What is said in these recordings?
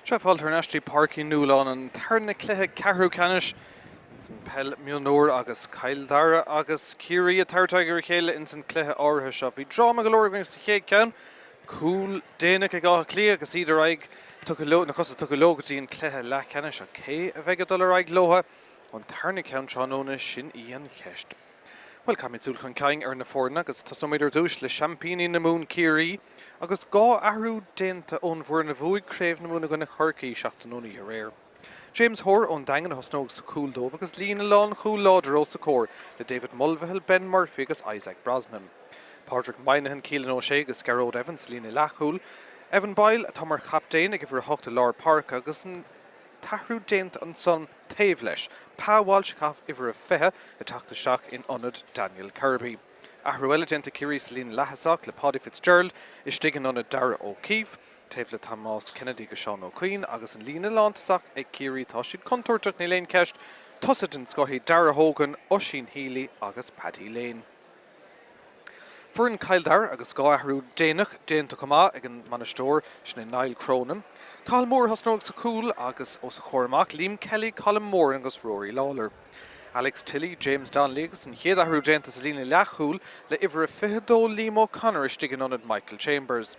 Sea, fáilte thar n-ais dtí Páirc Uí Nualláin, an tarna cluiche ceathrú ceannais ins an peil mionúr agus Cill Dara agus Ciarraí ag tabhairt aghaidh ar a chéile ins an cluiche áirithe seo. Bhí dráma go leor againn sa chéad ceann, cúl déanach ag Áth Cliath agus iad ar aghaidh, tugtha leo, na cosa tugtha leo go dtí an cluiche leathcheannais ach cé a bheidh ag dul ar aghaidh leo ón tarna ceann tráthnóna, sin í an cheist. Bhuel, caithfimid súil chun cinn ar na foirne agus tosóimid ar dtús le seaimpíní na Mumhan Ciarraí agus 2 athrú déanta ón bhfoireann a bhuaigh Craobh na Mumhan i gcoinne Chorcaí seachtain ón oíche aréir. James Hoare ón Daingean a thosnóidh sa chúl dóibh agus líne lánchúil láidir os a comhair le David Mulvihill, Ben Murphy agus Isaac Brosnan. Pádraig Moynihan, Keelan O'Shea agus Gearóid Evans sa líne leathchúil. Evan Boyle atá mar chaptaen ag uimhir 8 i lár páirce agus an t-athrú déanta ansan taobh leis, Pa Walsh ag caitheamh uimhir a 20 ag teacht isteach in ionad Daniel Kirby. Athrú eile déanta ag Ciarraí sa líne leath-thosach le Paudie Fitzgerald istigh in ionad Darragh O'Keefe, taobh le Tomás Kennedy agus Seán Ó Cuinn agus an líne lántosach ag Ciarraí tá siad contúirteach níl aon cheist, tosaithe den scoth iad Darragh Hogan, Oisín Healy agus Paddy Lane. Foireann Chill Dara agus 2 athrú déanach déanta chomh maith ag an mbainisteoir, sin é Niall Cronin. Cathal Moore a thosnóidh sa chúl agus os a chomhair amach, Liam Kelly, Colm Moran agus Rory Lawlor. Alex Tilley, James Donnelly agus an chéad athrú déanta sa líne leathchúil le uimhir a 22 Liam O'Connor istigh in ionad Michael Chambers.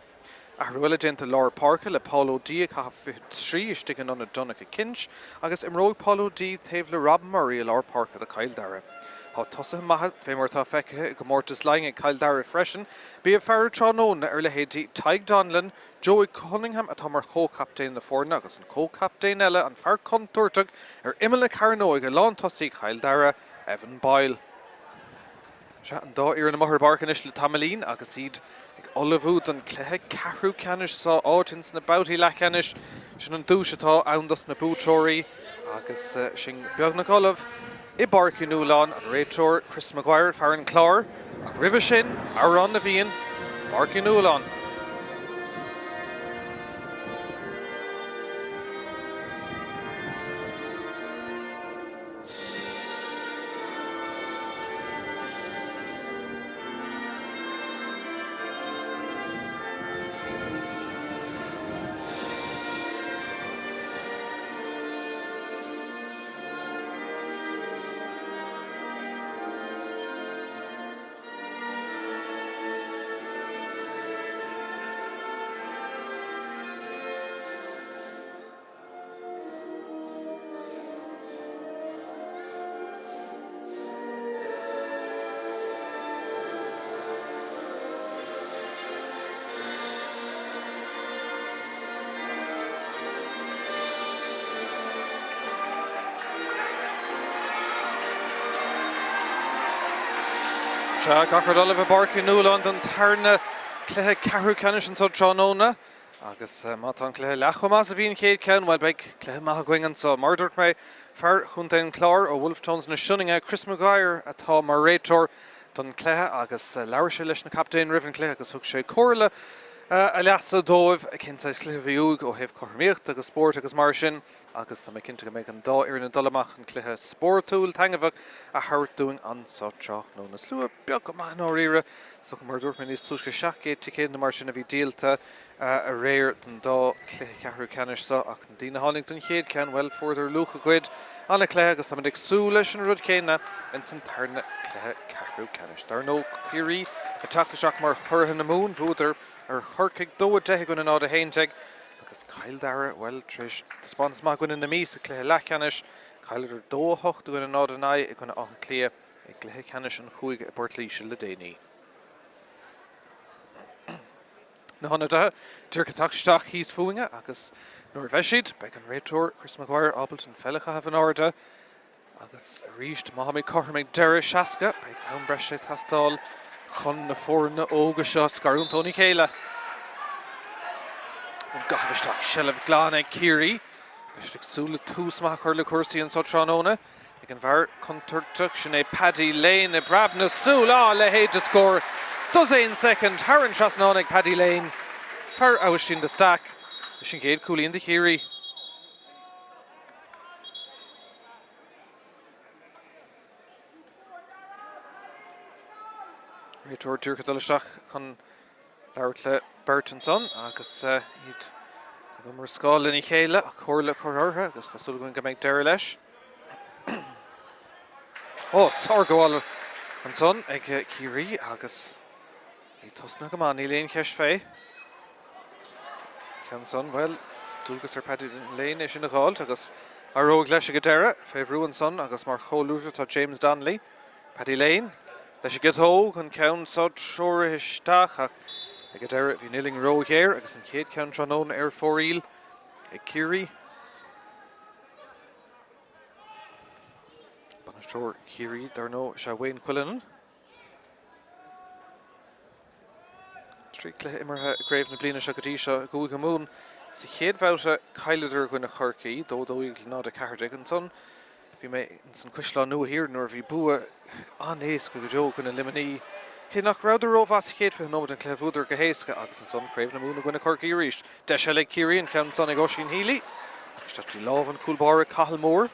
Athrú eile déanta lár páirce le Paul O'Dea ag caitheamh 23 istigh in ionad Donncha Kinch agus imreoidh Paul O'Dea taobh le Rob Murray i lár páirce do Chill Dara. Tá tosaithe maithe, fé mar atá feicthe i gcomórtas Laighean ag Cill Dara freisin. Bí ag faire tráthnóna ar leithéidí Tadhg Donnellan, Joey Cunningham atá mar chomhchaptaen na foirne agus an comhchaptaen eile, an fear contúirteach ar imeall na cearnóige, lántosaí Chill Dara, Evan Boyle. Sea, an dá fhoireann amuigh ar an bpáirc anois le tamaillín agus iad ag ullmhú don cluiche ceathrú ceannais seo, áit ins na babhtaí leathcheannais. Sin an duais atá ann dos na buaiteoirí agus sinn beagnach ullamh i bPáirc Uí Nualláin, an réiteoir Chris Maguire, fear an Chláir, ach roimhe sin, Amhrán na bhFiann, Páirc Uí Nualláin. Sea, gach rud ullamh i bPáirc Uí Nualláin don tarna cluiche ceathrú ceannais anso tráthnóna. Agus má tá an cluiche leath chomh maith is a bhí an chéad ceann, bhuel, beidh cluiche maith againn anso. Mar a dúirt mé, fear Chontae an Chláir ó Wolfe Tones na Sionainne, Chris Maguire, atá mar réiteoir don chluiche agus labhair sé leis na captaein roimh an chluiche agus thug sé comhairle a leasa dóibh cén saghas cluiche a bhí uaidh ó thaobh cothromaíochta agus spóirt agus mar sin agus tá mé cinnte go mbeidh an dá fhoireann ag dul amach chun cluiche spórtúil taitneamhach a thabhairt dúinn anso tráthnóna. Slua beag go maith i ndáiríre. So, mar a dúirt mé níos túisce, 700 ticéad nó mar sin a bhí díolta aréir don dá chluiche ceathrú ceannais seo ach na daoine a tháinig don chéad ceann, bhuel, fuaireadar luach a gcuid. An-chluiche agus táimid ag súil leis an rud céanna ins an tarna cluiche ceathrú ceannais. Dar ndóigh, Ciarraí ag teacht isteach mar churaithe na Mumhan, bhuadar ar Chorcaigh 2-10 i gcoinne 0-11 agus Cill Dara, bhuel, tar éis taispeántas maith i gcoinne na Mí sa chluiche leathcheannais, chailleadar 2-8 i gcoinne 0-9 i gcoinne Átha Cliath. I gcluiche ceannais an chúige i bPort Laoise le déanaí. Na hionadaithe díreach ag teacht isteach thíos fúinne agus nuair a bheidh siad, beidh an réiteoir Chris Maguire ábalta an pheil a chaitheamh in airde agus arís má tháimid cothrom ag deireadh 60, beidh am breise ag teastáil chun na foirne óga seo a scarúint óna chéile. Ón gcaitheamh isteach, seilbh glan ag Ciarraí. Beidh siad ag súil le tús maith a chur le cúrsaí anseo tráthnóna. Ag an bhfear contúirteach, sin é Paddy Lane i bpreab na súl. Á, a leithéid de scór! Dosaen soicind thar an trasnán ag Paddy Lane, fear Abhaistín de Staic, leis an gcéad cúilín do Chiarraí. Réiteoir díreach ag dul isteach chun labhairt le beirt ansan agus iad Ag iomrascáil lena chéile ach comhairle curtha orthu agus tá súil againn go mbeidh deireadh leis. Ó, sárghabháil ansan ag Ciarraí agus iad tosnaithe go maith, níl aon cheist fé. Ceann san, bhuel, dualgas ar Paddy Lane é sin a dh'fháilt agus éireoidh leis ag an deireadh, fé bhrú ansan agus mar chomhluadar tá James Donnelly. Paddy Lane leis an gciotóg, an ceann so treoraithe isteach ach ag an deireadh bhí an uillinn róghéar agus an chéad cheann tráthnóna ar fóraoil ag Ciarraí. Bainisteoir Chiarraí, dar ndóigh, is ea Wayne Quillinan. 3 chluiche imeartha i gcraobh na bliana seo go dtí seo i gCúige Mumhan. Sa chéad bhabhta chailleadar i gcoinne Chorcaí, 2 12 0 14. Ansan bhí mé ins an Cuisleán Nua Thiar nuair a bhí bua an-éasca go deo i gcoinne Luimnigh. Cé nach rabhadar rómhaith sa chéad 20 nóiméad den chluiche bhuadar go héasca agus ansan Craobh na Mumhan i gcoinne Chorcaí arís. Deis eile ag Ciarraí, an ceann san ag Oisín Healy ach isteach trí lámh an chúl báire Cathal Moore.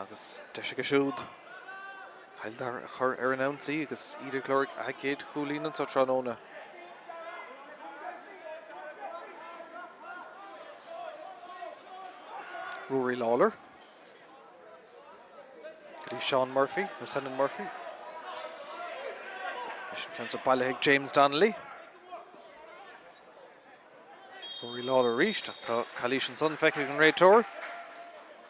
Agus deis aige siúd Cill Dara a chur ar an ionsaí agus iad ag lorg a gcéad chúilín anseo tráthnóna. Rory Lawlor go dtí Sean Murphy, nó Senan Murphy. Leis an ceann seo bailithe ag James Donnelly. Rory Lawlor arís ach tá calaois ansan feicthe ag an réiteoir.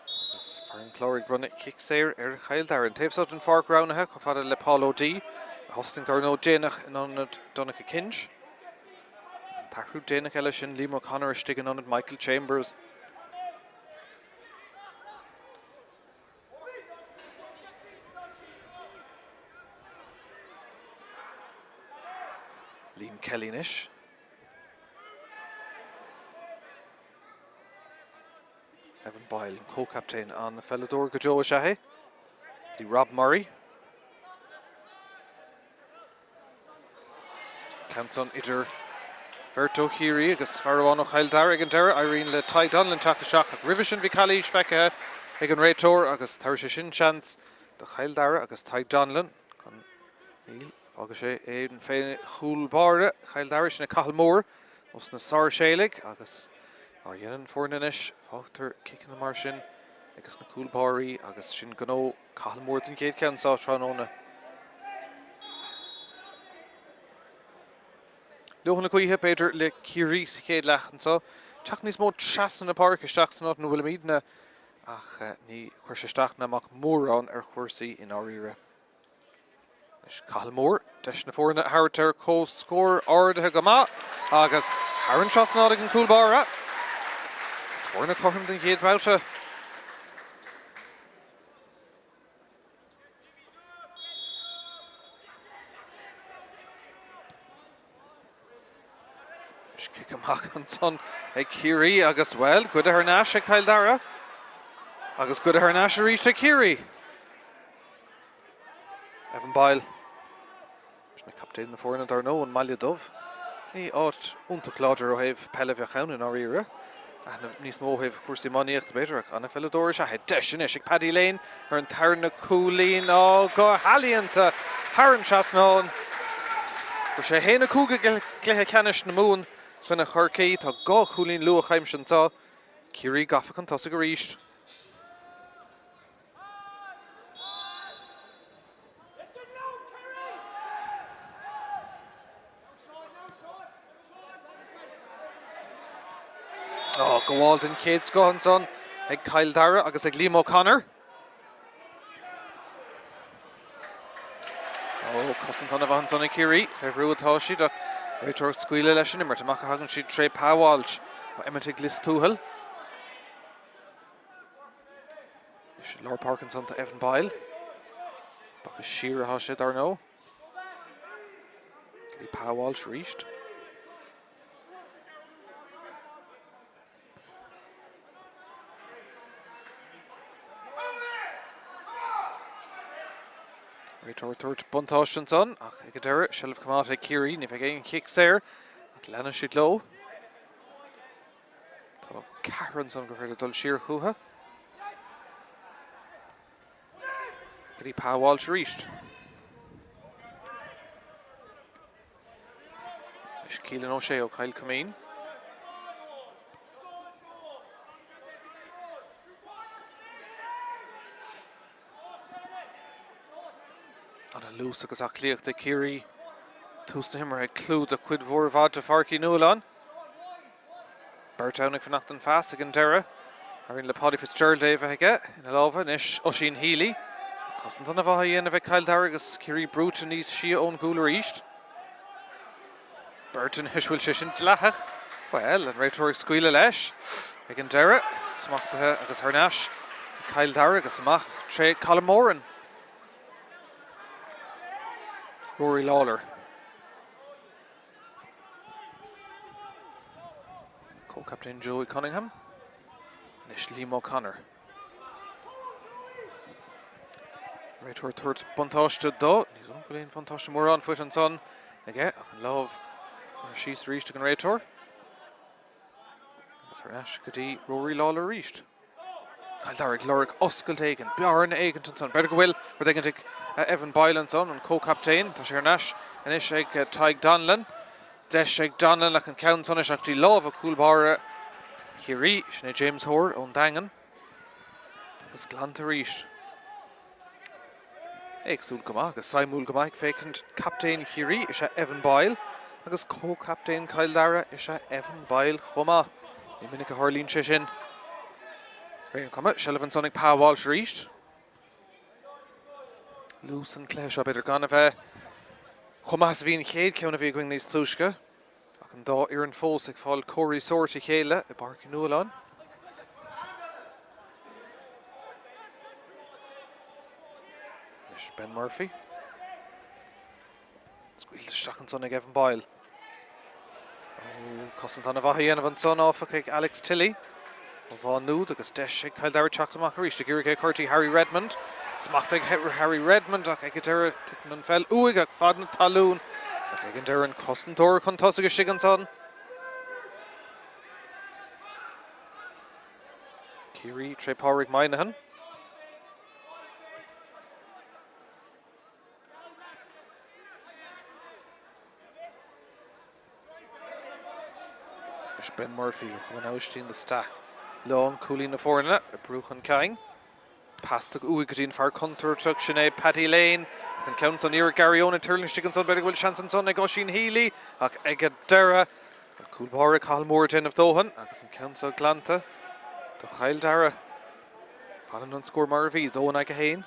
Agus fear an Chláir ag bronnadh cic saor ar Chill Dara. An taobh seo den pháirc roghnaithe chomh fada le Paul O'Dea, a thosnaigh dar ndóigh déanach in ionad Donncha Kinch. Agus an t-athrú déanach eile sin Liam O'Connor istigh in ionad Michael Chambers. Liam Kelly anois. Evan Boyle, an comhchaptaen, an-pheileadóir go deo is ea é. Go dtí Rob Murray. Ceann san idir bheirt ó Chiarraí agus fear amháin ó Chill Dara ag an deireadh. Éiríonn le Tadhg Donnellan teacht isteach ach roimhe sin bhí calaois feicthe ag an réiteoir agus tabharfaidh sé sin seans do Chill Dara agus Tadhg Donnellan chun níl Fágfaidh sé é fé chúl báire Chill Dara, sin é Cathal Moore ós na Sáirséalaigh agus mar a dhéanann foirne anois, fágtar ciceanna mar sin ages na cúl báirí agus sin gnó Cathal Moore den chéad cheann seo tráthnóna. Leoithne na gaoithe, b'fhéidir, le Ciarraí sa chéad leath anseo. Teacht níos mó trasna na páirce isteach san áit ina bhfuilimidne ach ní chuir sé isteach ná amach mórán ar chúrsaí i ndáiríre. Anois Cathal Moore, deis na foirne a thabhairt ar comhscór ardaithe go maith agus thar an trasnán ag an gcúl báire. Foirne cothrom den chéad bhabhta. Anois cic amach ansan ag Ciarraí agus, bhuel, goidte thar n-ais ag Cill Dara agus goidte thar n-ais arís ag Ciarraí. Evan Boyle. Sin é captaen na foirne dar ndóigh, ón mBaile Dubh. Ní áit iontach láidir ó thaobh peile a bheadh ann i ndáiríre. Aithne níos mó ó thaobh cúrsaí iománaíochta b'fhéidir ach an-pheileadóir is ea é. Deis anois ag Paddy Lane ar an tarna cúilín. Á, go healaíonta thar an trasnán. Fuair sé 1-5 i gcluiche ceannais na Mumhan coinne Chorcaí. Tá 2 chúilín luach aimsithe anseo. Ciarraí gafa chun tosaigh arís. Á, gabháil den chéad scoth ansan ag Cill Dara agus ag Liam O'Connor. Ó, cosaint an-mhaith ansan ag Ciarraí. Fé bhrú atá siad ach réiteoir ag scaoileadh leis an imirt. Amach a thagann siad tré Pa Walsh ó Emmet ag Lios Tuathail. Anois i lár páirce ansan tá Evan Boyle. Bogtha siar atá sé dar ndóigh. Go dtí Pa Walsh arís. Réiteoir ag tabhairt buntáiste ansan ach ag an deireadh seilbh coimeádta ag Ciarraí, ní bheidh aon chic saor ach leanann siad leo. Tá ceathrar ansan gur féidir dul siar chucu. Go dtí Pa Walsh arís. Anois Keelan O'Shea ó Chill Coimín. Luas agus aclaíocht ag Ciarraí. Tús na himeartha ag clúdach cuid mhór mhaith de Pháirc Uí Nualláin. Beirt ann ag fanacht don phas ag an deireadh. Éiríonn le Paudie Fitzgerald é a bheith aige ina lámha anois. Oisín Healy. Cosaint ana mhaith á dhéanamh ag Cill Dara agus Ciarraí brúite níos sia ón gcúl arís. Beirt anois, bhfuil sé sin dleathach? Bhuel, an réiteoir ag scaoileadh leis ag an deireadh. Smachtaithe agus thar n-ais ag Cill Dara agus amach tré Colm Moran. Rory Lawlor. Co-captain Joey Cunningham. Anois Liam O'Connor. Réiteoir ag tabhairt buntáiste dó. Ní dóigh liom go bhfuil aon bhuntáiste mórán faighte ansan aige ach an lámh curtha síos arís ag an réiteoir. Agus thar n-ais go dtí Rory Lawlor arís. Cill Dara ag lorg oscailt éigin, bearna éigin ansan. B'fhéidir go bhfuil rud éigin ag Evan Boyle ansan, an co-captaen. Tá sé thar n-ais anois ag Tadhg Donlon. Deis ag Donlon ach an ceann san isteach dtí lámha cúl báire Chiarraí, sin é James Hoare ón Daingean. Agus glanta arís. Éagsúil go maith agus suimiúil go maith ag féachaint captaen Chiarraí is ea Evan Boyle agus co-captaen Chill Dara is ea Evan Boyle chomh maith. Ní minic a tharlaíonn sé sin. Ar aon chuma, seilbh ansan ag Pa Walsh arís. Luas an chluiche seo, b'fhéidir gan a bheith chomh maith is a bhí an chéad cheann a bhí againn níos túisce, ach an dá fhoireann fós ag fáil comharthaí sóirt a chéile i bPáirc Uí Nualláin. Anois Ben Murphy. Scaoilte isteach ansan ag Evan Boyle. Cosaint ana-mhaith á dhéanamh ansan, áfach, ag Alex Tilley ó Mhá Nuad agus deis ag Cill Dara teacht amach arís. Ag iarraidh é a chur dtí Harry Redmond. Smacht ag Harry Redmond ach ag an deireadh titeann an pheil uaidh ach fad na talún ach ag an deireadh an cosantóir chun tosaigh istigh ansan. Ciarraí tré Pádraig Moynihan. Anois Ben Murphy ó Chumann Aibhistín de Staic. Lánchúlaí na foirne ag brú chun cinn. Pas tugtha uaidh go dtí an fear contúirteach, sin é Paddy Lane. Ach an ceann san iarraidh Gary Owen ag tuirlingt istigh ansan, b'fhéidir go bhfuil seans ansan ag Oisín Healy ach ag an deireadh an cúl báire Cathal Moore ag déanamh dóthain agus an ceann seo glanta do Chill Dara. Fanann an scór mar a bhí, 2 in aghaidh 1.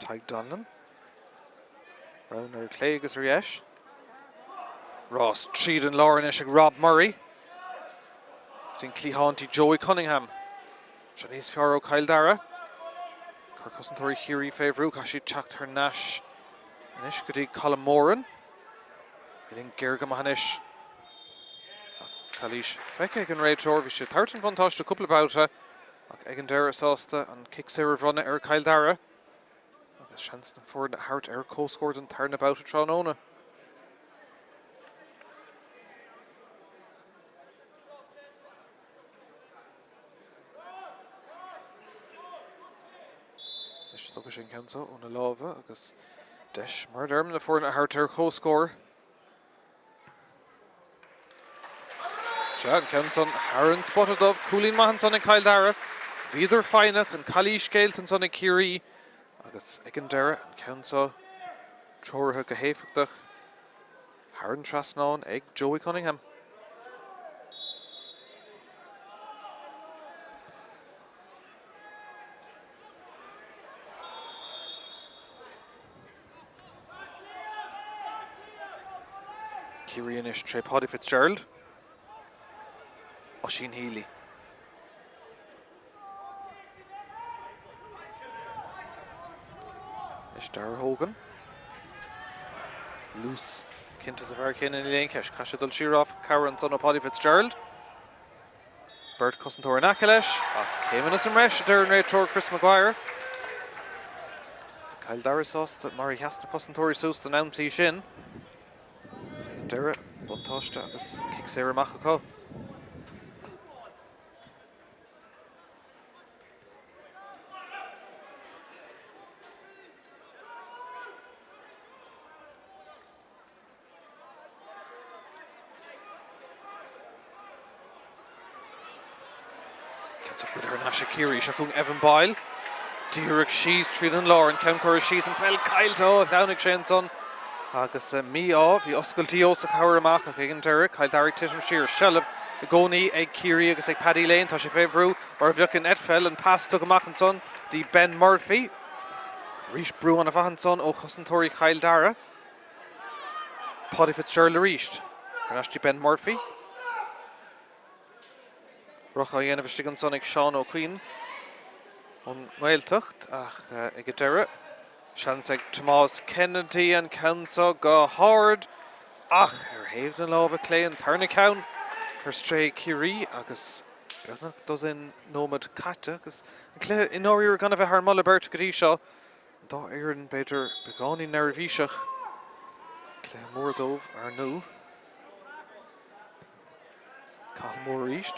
Tadhg Donlon. Roghanna ar chlé agus ar dheis. Rás tríd an lár anois ag Rob Murray. Dtí an cliathán dtí Joey Cunningham. Seo níos fearr ó Chill Dara. Cur cosantóirí Chiarraí fé bhrú. Caithfidh siad teacht thar n-ais anois go dtí Colm Moran. Uillinn géar go maith anois. Ach calaois feicthe ag an réiteoir. Bhí sé ag tabhairt an bhuntáiste cúpla babhta ach ag an deireadh sásta an cic saor a bhronnadh ar Chill Dara. Agus seans na foirne a thabhairt ar comhscór don tarna babhta tráthnóna. Anois tógfaidh sé an ceann seo óna lámha agus deis mar a deirim na foirne a thabhairt ar comhscór. Sea, an ceann san thar an spota dubh, cúilín maith ansan ag Cill Dara. Bhíodar foighneach, an calaois géillte ansan ag Ciarraí agus ag an deireadh an ceann seo treoraithe go héifeachtach. Thar an trasnán ag Joey Cunningham. Ciarraí anois tré Paudie Fitzgerald. Oisín Healy. Anois Darragh Hogan. Luas cinnte sa bhfear céanna níl aon cheist. Caithfidh sé dul siar áfach, cabhair ansan ó Paudie Fitzgerald. Beirt cosantóir in aice leis, ach céimeanna sa mbreis a deir an réiteoir Chris Maguire. Cill Dara sásta mar a sheas na cosantóirí suas don ionsaí sin. Is ag an deireadh, buntáiste agus cic saor amach acu. Ceann seo goidte thar n-ais ag Ciarraí. Seo chugainn Evan Boyle. Díreach síos tríd an lár, an ceann curtha síos, an pheil caillte, ó, shleamhnaigh sé ansan agus mí-ádh. Bhí oscailtí os a chomhair amach ach ag an deireadh, Cill Dara ag titim siar. Seilbh i gcónaí ag Ciarraí agus ag Paddy Lane. Tá sé fé bhrú mar a bheadh in eitpheil. An pas tugtha amach ansan dtí Ben Murphy. Arís brú an-mhaith ansan ó chosantóirí Chill Dara. Paudie Fitzgerald arís. Thar n-ais dtí Ben Murphy. Rith á dhéanamh istigh ansan ag Seán Ó Cuinn ón nGaeltacht ach ag an deireadh, seans ag Tomás Kennedy an ceann seo go hard ach ar thaobh na láimhe clé an tarna ceann ar strae ag Ciarraí agus beagnach dosaen nóiméad caite agus an cluiche i ndáiríre gan a bheith thar moladh beirte go dtí seo. An dá fhoireann b'fhéidir beagáinín neirbhíseach. Cluiche mór dóibh ar ndóigh. Cathal Moore arís.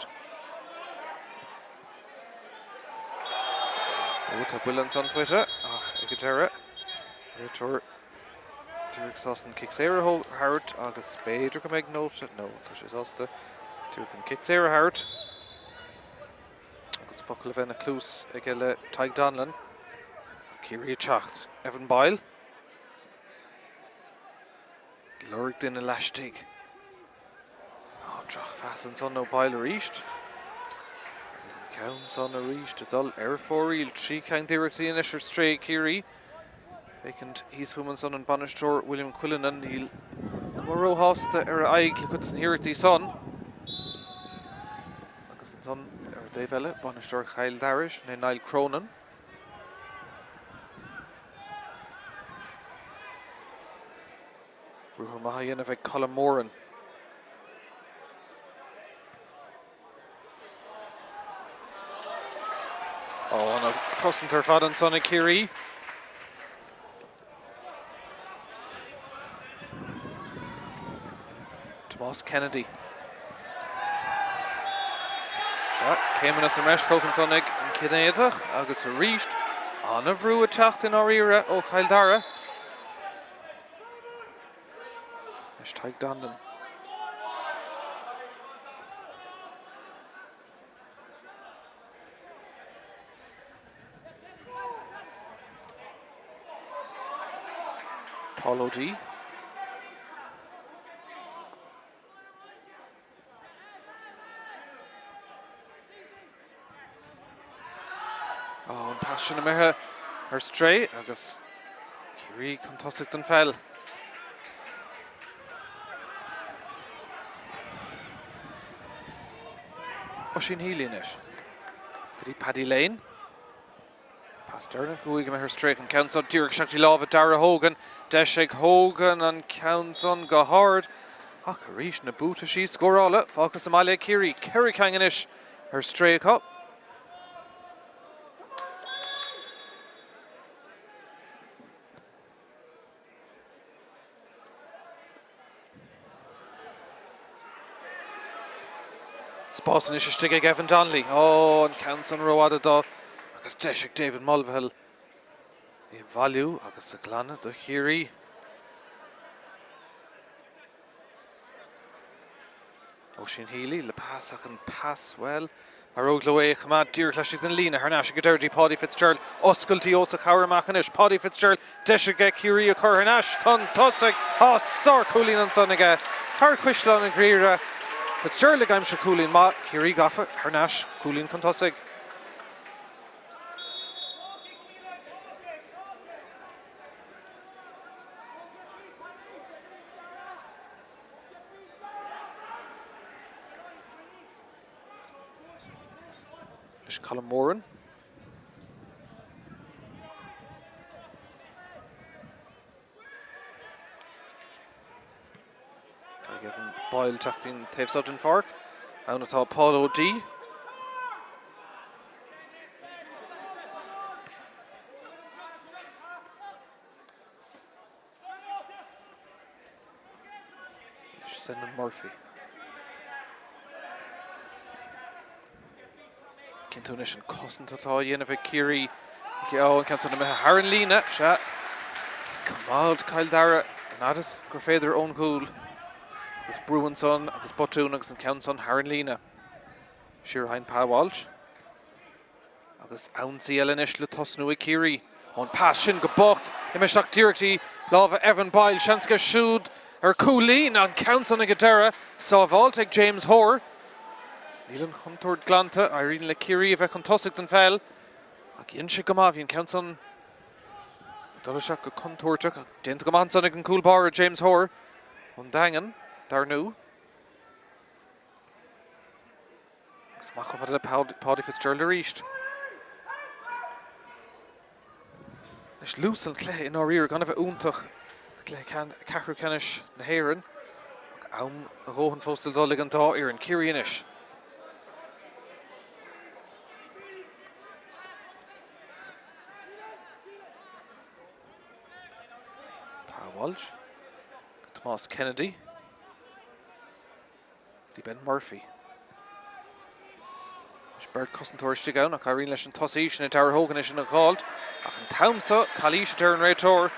Ó, tá buille ansan faighte ach ag an deireadh, réiteoir díreach sásta an cic saor a thabhairt agus b'fhéidir go mbeidh nóta, nó tá sé sásta díreach an cic saor a thabhairt. Agus focal a bheith ina chluas aige le Tadhg Donlon. Ciarraí ag teacht. Evan Boyle. Lorg duine laistigh. Ó, drochphas ansan ó Boyle arís. Agus an ceann san arís ag dul ar fóraoil. 3 ceann d'iarrachtaí anois ar strae ag Ciarraí. Féachaint thíos fúm ansan an bainisteoir William Cullinan. Níl cuma róshásta ar a aghaidh le cuid de na hiarrachtaí san. Agus ansan ar an dtaobh eile, bainisteoir Chill Dara, sin é Niall Cronin. Ruathar maith á dhéanamh ag Colm Moran. Ó, ana chosaint ar fad ansan ag Ciarraí. Tomás Kennedy. Sea, céimeanna sa mbreis tógtha ansan ag an Cinnéideach agus arís an-bhrú ag teacht i ndáiríre ó Chill Dara. Anois Tadhg Donlon. Paul O'Dea. Oh, an pas sin imithe ar strae agus Ciarraí chun tosaigh don pheil. Oisín Healy anois. Go dtí Paddy Lane. Pas deireanach uaidh imithe ar strae an ceann seo díreach isteach i lámha Dara Hogan. Deis ag Hogan an ceann san go hard. Ach arís na buataisí scórála fágtha sa mbaile ag Ciarraí. 4 ceann anois ar strae acu. Spás anois istigh ag Evan Donnelly. Ó, an ceann san rófhada dó agus deis ag David Mulvihill é a bhailiú agus a ghlanadh do Chiarraí. Oisín Healy le pas ach an pas, bhuel, éireoidh leo é a choimeád díreach laistigh den líne thar n-ais ag an deireadh dtí Paudie Fitzgerald. Oscailtí os a chomhair amach anois. Paudie Fitzgerald, deis aige Ciarraí a chur thar n-ais chun tosaigh. Tá sárchúilín ansan aige thar Chaisleán an Ghriaire. Fitzgerald ag aimsiú cúilín maith. Ciarraí gafa thar n-ais, cúilín chun tosaigh. Anois Colm Moran. Ag Evan Boyle teacht ón taobh seo den pháirc. Ann atá Paul O'Dea. Senan Murphy. Cinntiú anois an cosaint atá á dhéanamh ag Ciarraí. Ó, an ceann san imithe thar an líne. Sea. Coimeád Cill Dara an fhad is gur féidir ón gcúl. Agus brú ansan agus botún agus an ceann san thar an líne. Siar a théann Pa Walsh. Agus ionsaí eile anois le tosnú ag Ciarraí. An pas sin go bocht, imithe isteach díreach dtí lámha Evan Boyle. Seans aige siúd ar chúilín, an ceann san ag an deireadh, sábháilte ag James Hoare. Níl an chontúirt glanta, éiríonn le Ciarraí a bheith chun tosaigh don pheil. Ach dhein sé go maith, bhí an ceann san ag dul isteach go contúirteach ach déanta go maith ansan ag an gcúl báire James Hoare ón Daingean, dar ndú. Agus amach chomh fada le Paudie Fitzgerald arís. Anois luas an chluiche i ndáiríre gan a bheith iontach do chluiche ceathrú ceannais na hÉireann. Ach am a dhóthain fós le dul ag an dá fhoireann. Ciarraí anois. Pa Walsh. Tomás Kennedy. Go dtí Ben Murphy. Anois beirt cosantóir istigh ann ach éiríonn leis an tosaí sin Darragh Hogan é sin a dh'fháilt ach an t-am seo calaois a deir an réiteoir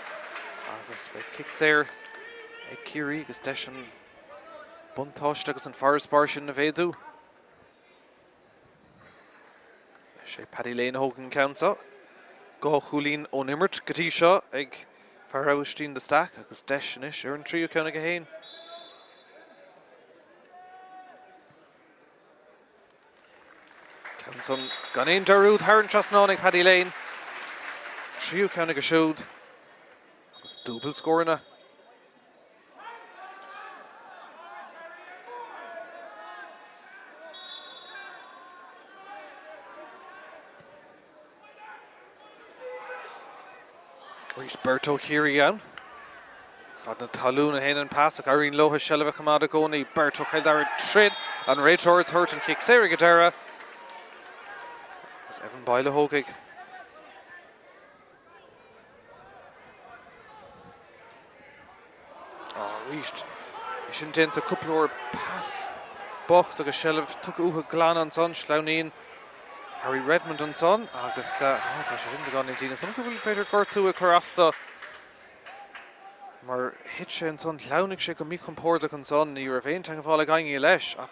agus beidh cic saor ag Ciarraí agus deis an buntáiste agus an farasbarr sin a mhéadú. Is é Paddy Lane a thógann an ceann seo. 2 chúilín ón imirt go dtí seo ag fear Aibhistín de Staic agus deis anois ar an tríú ceann aige féin. Ceann san gan aon dearúd thar an trasnán ag Paddy Lane. Tríú ceann aige siúd agus dúbailt scóranna. Arís beirt ó Chiarraí ann. Fad na talún a théann an pas ach éiríonn leo seilbh a choimeád i gcónaí. Beirt ó Chill Dara tríd an réiteoir ag tabhairt an chic saor ag an deireadh. Agus Evan Boyle a thógfaidh. Arís, é sin déanta cúpla uair, pas bocht agus seilbh tugtha uathu glan ansan, sleamhnaíonn Harry Redmond ansan agus tá sé sin beagáinín dian. Is dócha go bhfuil b'fhéidir gortú ag cur as dó mar thit sé ansan, shleamhnaigh sé go míchompordach ansan, ní raibh aon teagmháil ag éinne leis ach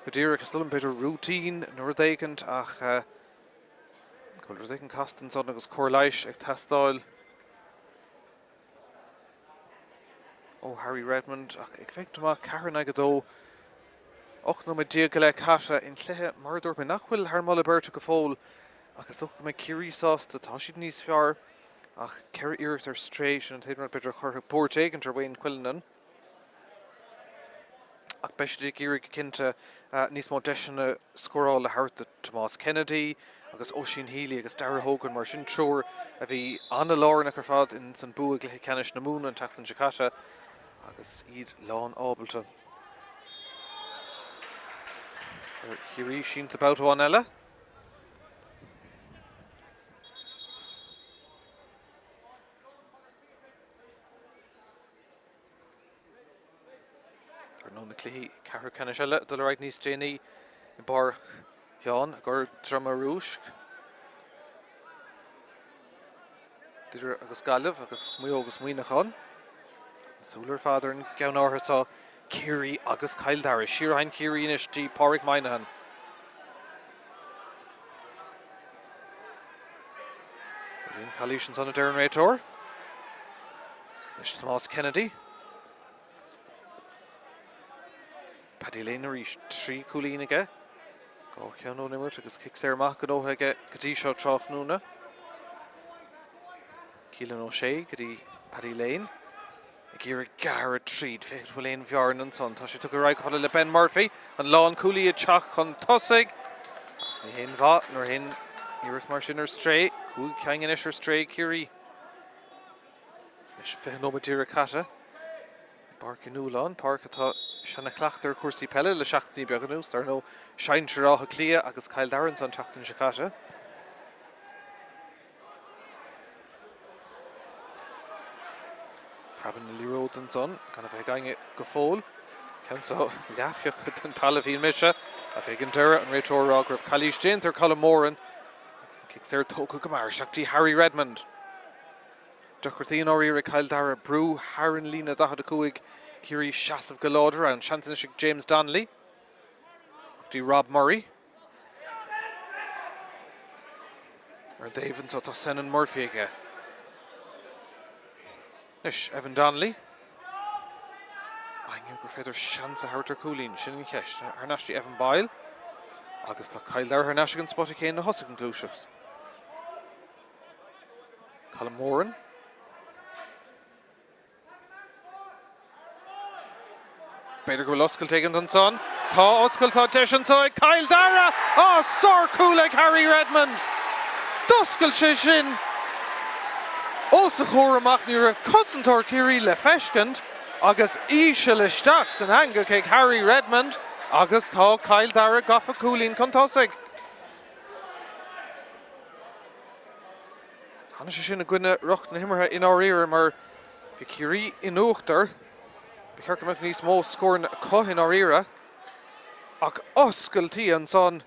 go díreach, is dóigh liom b'fhéidir rúitín nó rud éicint ach go bhfuil rud éicint casta ansan agus cóir leighis ag teastáil ó Harry Redmond ach ag féachaint amach, 4 in aghaidh 2, 18 nóiméad go leith caite in cluiche, mar a dúirt mé, nach bhfuil thar moladh beirte go fóill ach is dócha go mbeidh Ciarraí sásta, tá siad níos fearr ach ceithre iarracht ar strae, sin an t-aon rud b'fhéidir a chuirfeadh buairt éigint ar Wayne Quinlivan. Ach beidh siad ag iarraidh go cinnte níos mó deiseanna scórála a thabhairt do Tomás Kennedy agus Oisín Healy agus Darragh Hogan mar sin, triúr a bhí an-lárnach ar fad ins an bua i gcluiche ceannais na Mumhan an tseachtain seo caite agus iad lán ábalta. Ar Chiarraí sínte babhta amháin eile. Ar ndóigh na cluichí ceathrú ceannais eile ag dul ar aghaidh níos déanaí i bPáirc Sheáin i gCorr Droma Rúisc. Doire agus Gaillimh agus Maigh Eo agus Muineachán. Na súile ar fad ar an gceann áirithe seo, Ciarraí agus Cill Dara. Siar a théann Ciarraí anois dtí Pádraig Moynihan. Níl aon chalaois ansan a deir an réiteoir. Anois Tomás Kennedy. Paddy Lane arís, 3 cúilín aige. 2 cheann ón imirt agus cic saor maith gnóthaithe aige go dtí seo tráthnóna. Keelan O'Shea go dtí Paddy Lane. Ag iarraidh gearradh tríd, féach an bhfuil aon bhearna ansan. Tá sé tugtha ar aghaidh chomh fada le Ben Murphy, an lánchúlaí ag teacht chun tosaigh. Ach ní haon mhaith nuair a théann iarracht mar sin ar strae. 5 ceann anois ar strae ag Ciarraí. Anois 20 nóiméad díreach caite i bPáirc Uí Nualláin, páirc atá seana-chleachta ar chúrsaí peile le seachtainí beaga anuas. Dar ndóigh, sinsir Átha Cliath agus Cill Dara ansan an tseachtain seo caite. Preabann an liathróid ansan, gan a bheith ag éinne go fóill. Ceann seo leathphioctha den talamh shíl mise, ach ag an deireadh an réiteoir ag rá go raibh calaois déanta ar Colm Moran agus an cic saor tógtha go mear isteach dtí Harry Redmond. Deacrachtaí i ndáiríre ag Cill Dara brú thar an líne 45, Ciarraí seasamh go láidir ann. Seans anois ag James Donnelly ach dtí Rob Murray. Ar an dtaobh anseo tá Senan Murphy aige. Anois, Evan Donnelly. An gur féidir seans a thabhairt ar chúilín, sin an cheist. Thar n-ais dtí Evan Boyle. Agus tá Cill Dara thar n-ais ag an spota céanna a thosaigh an ghluaiseacht. Colm Moran. B'fhéidir go bhfuil oscailt éigin ansan. Tá oscailt, tá deis anseo ag Cill Dara! Á, sárchúl ag Harry Redmond! D'oscail sé sin os a chomhair amach, ní raibh cosantóir Chiarraí le feiscint agus íseal isteach san eangach ag Harry Redmond agus tá Cill Dara gafa cúilín chun tosaigh. Tháinig sé sin i gcoinne riocht na himeartha i ndáiríre mar bhí Ciarraí in uachtar. Ba cheart go mbeadh níos mó scóranna acu i ndáiríre. Ach oscailtí ansan.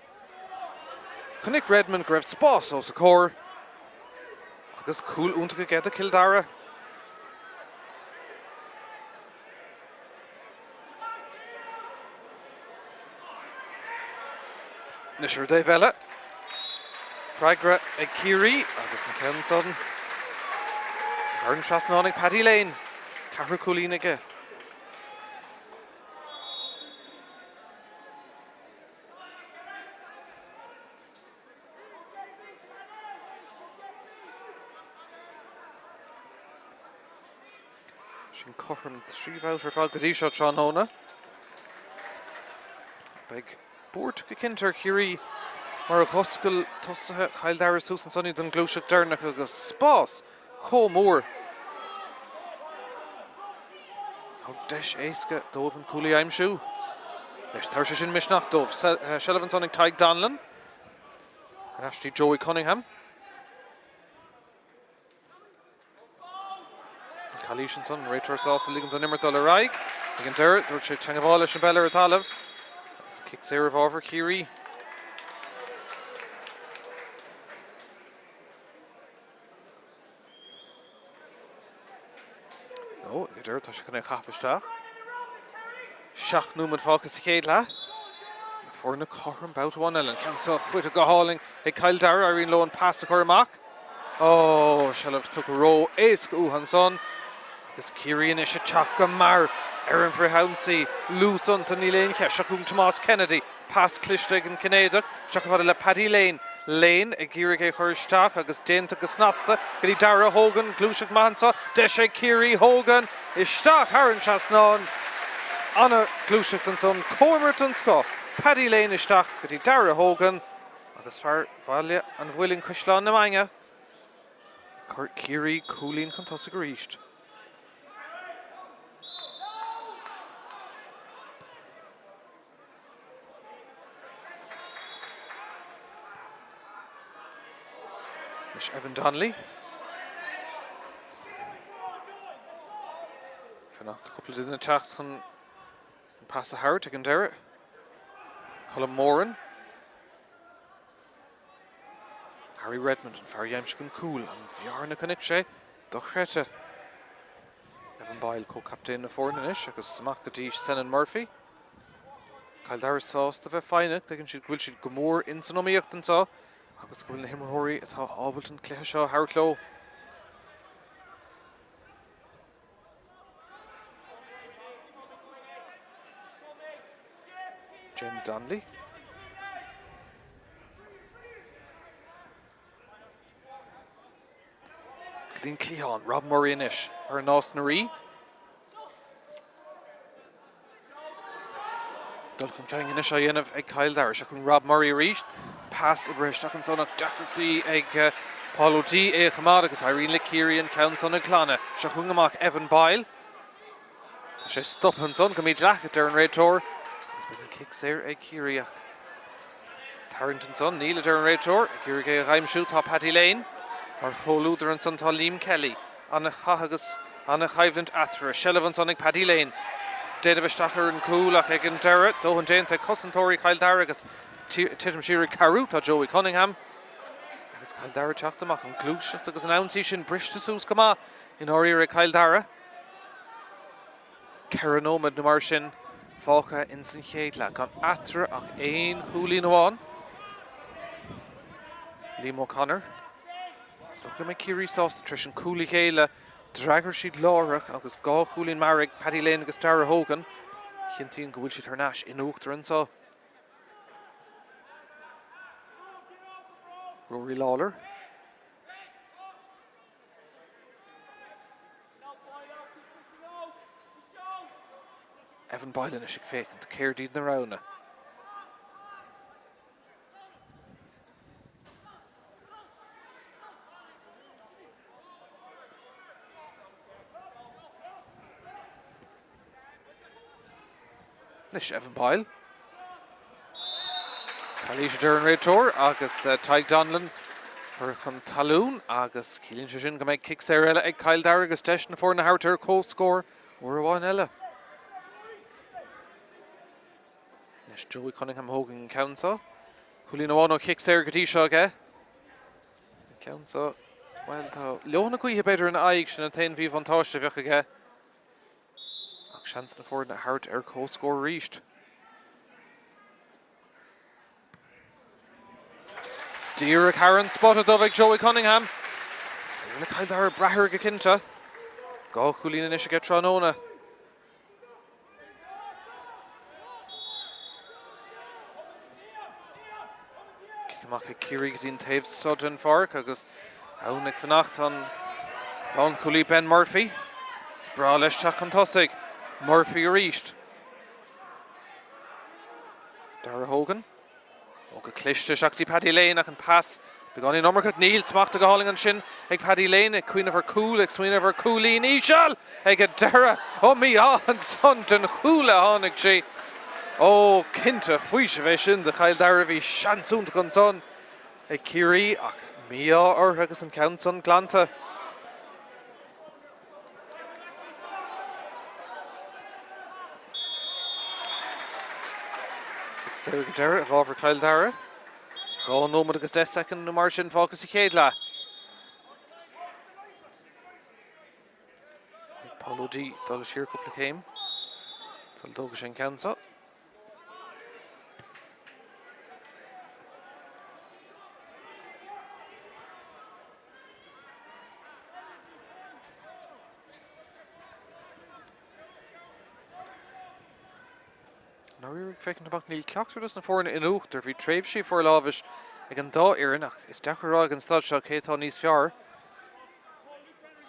Chonaic Redmond go raibh spás os a chomhair agus cúl iontach aige do Chill Dara. Anois ar an dtaobh eile, freagra ag Ciarraí agus an ceann san thar an trasnán ag Paddy Lane, ceathrú cúilín aige. Sin cothrom 3 bhabhta ar fad go dtí seo tráthnóna. Beidh buairt go cinnte ar Chiarraí mar a dh'oscail tosaithe Chill Dara suas ansan iad don ghluaiseacht deireanach agus spás chomh mór. Thug deis éasca dóibh an cúl a aimsiú. Anois tabharfaidh sé sin misneach dóibh. Seilbh ansan ag Tadhg Donlon. Ar ais dtí Joey Cunningham. An calaois ansan, an réiteoir sásta ligint don imirt dul ar aghaidh. Ag an deireadh, dúirt sé teagmháil leis an bpeil ar an talamh. Agus cic saor i bhfabhar Chiarraí. Nó, ag an deireadh, tá sé chun é a chaitheamh isteach. 7 nóiméad fágtha sa chéad leath. Na foirne cothrom babhta amháin eile. An ceann seo faighte go hálainn ag Cill Dara. Éiríonn leo an pas a chur amach. Ó, seilbh tugtha ró-éasca uathu ansan. Agus Ciarraí anois ag teacht go mear ar an bhfrithionsaí. Luas iontu, níl aon cheist. Seo chugainn Tomás Kennedy. Pas cliste ag an Cinnéideach. Isteach chomh fada le Paddy Lane. Lane ag iarraidh é a chur isteach agus déanta go snasta go dtí Darragh Hogan. Gluaiseacht maith anseo. Deis ag Ciarraí. Hogan isteach thar an trasnán. Ana-ghluaiseacht ansan. Comhimirt den scoth. Paddy Lane isteach go dtí Darragh Hogan. Agus fear Bhaile an Mhuilinn Caisleán na Mainge ag cur Ciarraí cúilín chun tosaigh arís. Anois Evan Donnelly. Fanacht cúpla duine teacht chun an pas a thabhairt ag an deireadh. Colm Moran. Harry Redmond, an fear a d'aimsigh an cúl, an bhearna a chonaic sé, dochreidte. Evan Boyle, comhchaptaen na foirne anois agus amach go dtí Senan Murphy. Cill Dara sásta bheith foighneach, tuigeann siad go bhfuil siad go mór ins an iomaíocht anseo agus go bhfuil na himreoirí atá ábalta an cluiche seo a thabhairt leo. James Donnelly. Go dtí an cliathán, Rob Murray anois, fear Nás na Rí. Dul chun cinn anois á dhéanamh ag Cill Dara. Seo chugainn Rob Murray arís. Pas oibrithe isteach ansan ach deacrachtaí ag Paul O'Dea é a choimeád agus éiríonn le Ciarraí an ceann san a ghlanadh. Seo chugainn amach Evan Boyle. Tá sé stoptha ansan go mídhleathach, a deir an réiteoir. Agus beidh an cic saor ag Ciarraí ach tarraingt ansan, níl, a deir an réiteoir. Ag iarraidh é a aimsiú tá Paddy Lane. Mar chomhluadar ansan tá Liam Kelly. An-chath agus an-choimhlint eatarthu. Seilbh ansan ag Paddy Lane. Déanamh isteach ar an gcúl ach ag an deireadh, dóthain déanta ag cosantóirí Chill Dara agus titim siar ag cabhrú tá Joey Cunningham. Agus Cill Dara teacht amach, an ghluaiseacht agus an ionsaí sin briste suas go maith i ndáiríre ag Cill Dara. 4 nóiméad nó mar sin fágtha ins an chéad leath, gan eatarthu ach aon chúilín amháin. Liam O'Connor. Is dócha go mbeidh Ciarraí sásta tar éis an cúl a ghéilleadh. D'fhreagair siad láithreach agus 2 chúilín meara ag Paddy Lane agus Darragh Hogan a chinntíonn go bhfuil siad thar n-ais in uachtar anseo. Rory Lawlor. Evan Boyle anois ag féachaint céard iad na roghanna. Anois Evan Boyle. Calaois a deir an réiteoir agus Tadhg Donlon curtha chun talún agus ciallaíonn sé sin go mbeidh cic saor eile ag Cill Dara agus deis na foirne a thabhairt ar comhscór uair amháin eile. Anois Joey Cunningham a thógann an ceann seo. Cúilín amháin ó chic saor go dtí seo aige. An ceann seo, bhuel, tá leo na gaoithe b'fhéidir ina aghaidh, sin an t-aon mhíbhuntáiste a bheadh aige. Ach seans na foirne a thabhairt ar comhscór arís. Díreach thar an spota dubh ag Joey Cunningham. Is féidir le Cill Dara brath air go cinnte. 2 chúilín anois aige tráthnóna. Cic amach ag Ciarraí go dtí an taobh seo den pháirc agus ann ag fanacht an lánchúlaí Ben Murphy. Is breá leis teacht chun tosaigh. Murphy arís. Darragh Hogan. Ó go cliste isteach go dtí Paddy Lane ach an pas beagáinín iomarcach. Níl smachta go hálainn ansin ag Paddy Lane ag cuimhneamh ar cúl, ag smaoineamh ar cúilín íseal ag an deireadh. Ó mí-ádh ansan den chúl a tháinig sí. Ó cinnte faoiseamh é sin do Chill Dara. Bhí seans iontach ansan ag Ciarraí ach mí-ádh orthu agus an ceann san glanta. Cic saor ag an deireadh i bhfabhar Chill Dara. 2 nóiméad agus 10 soicind nó mar sin fágtha sa chéad leath. Paul O'Dea dul siar cúpla céim sula dtógfaidh sé an ceann seo. Dáiríre ag féachaint amach níl ceachtar dos na foirne in uachtar. Bhí tréimhsí forlámhais ag an dá fhoireann ach is deacair a rá ag an staid seo cé atá níos fearr.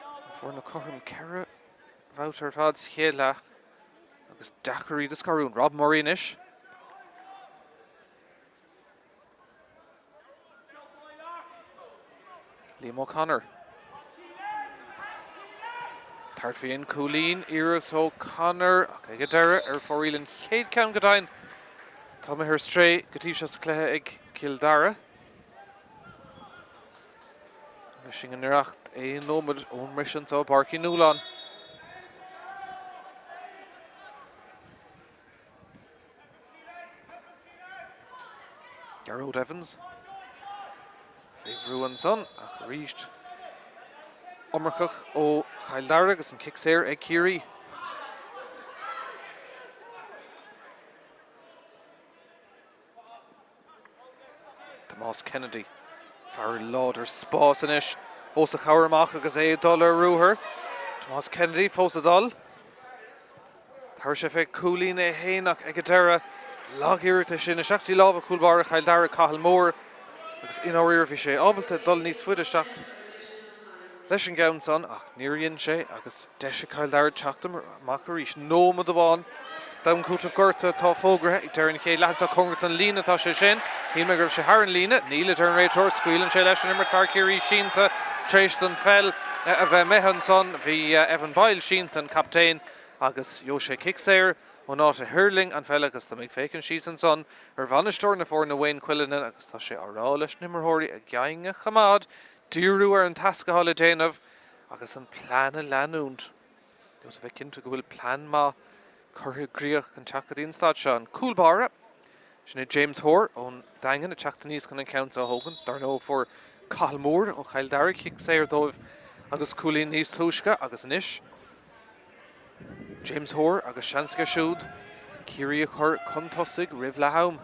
Na foirne cothrom 4 bhabhta ar fad sa chéad leath agus deacair iad a scarúint. Rob Murray anois. Liam O'Connor. Tabhairt faoi an cúilín, iarracht O'Connor ach ag an deireadh ar fóraoil an chéad ceann go deimhin. Tá imithe ar strae go dtí seo sa cluiche ag Cill Dara. Agus sinn i ngiorracht 1 nóiméad ón mbriseadh anseo i bPáirc Uí Nualláin. Gearóid Evans fé bhrú ansan ach arís iomarcach ó Chill Dara agus an cic saor ag Ciarraí. Tomás Kennedy, fear láidir spás anois os a chomhair amach agus é ag dul ar ruathar. Tomás Kennedy fós ag dul. Tabharfaidh sé fé chúilín é féin ach ag an deireadh, lag-iarracht é sin isteach dtí lámha chúl báire Chill Dara, Cathal Moore, agus i ndáiríre bhí sé ábalta dul níos faide isteach leis an gceann san ach níor dhein sé agus deis ag Cill Dara teacht amach arís. Nóiméad amháin d'am cúitimh gorta atá fógraithe ag deireadh an chéad leath anseo. Cóngarach don líne atá sé sin. Shíl mé go raibh sé thar an líne. Níl, a deir an réiteoir. Scaoileann sé leis an imirt fear Chiarraí sínte tar éis don pheil a bheith imithe ansan. Bhí Evan Boyle sínte, an captaen, agus gheobhaidh sé cic saor ón áit a thuirling an pheil agus tá mé ag féachaint síos ansan ar bhainisteoir na foirne Wayne Quillinan agus tá sé á rá leis na himreoirí a gceann a choimeád, díriú ar an tasc atá le déanamh agus an plean a leanúint. Nó a bheith cinnte go bhfuil plean maith curtha i gcrích chun teacht go dtí an staid seo. An cúl báire, sin é James Hoare ón Daingean ag teacht aníos chun an ceann seo a thógaint. Dar ndóigh fuair Cathal Moore ó Chill Dara cic saor dóibh agus cúilín níos túisce agus anois James Hoare agus seans aige siúd Ciarraí a chur chun tosaigh roimh leath am.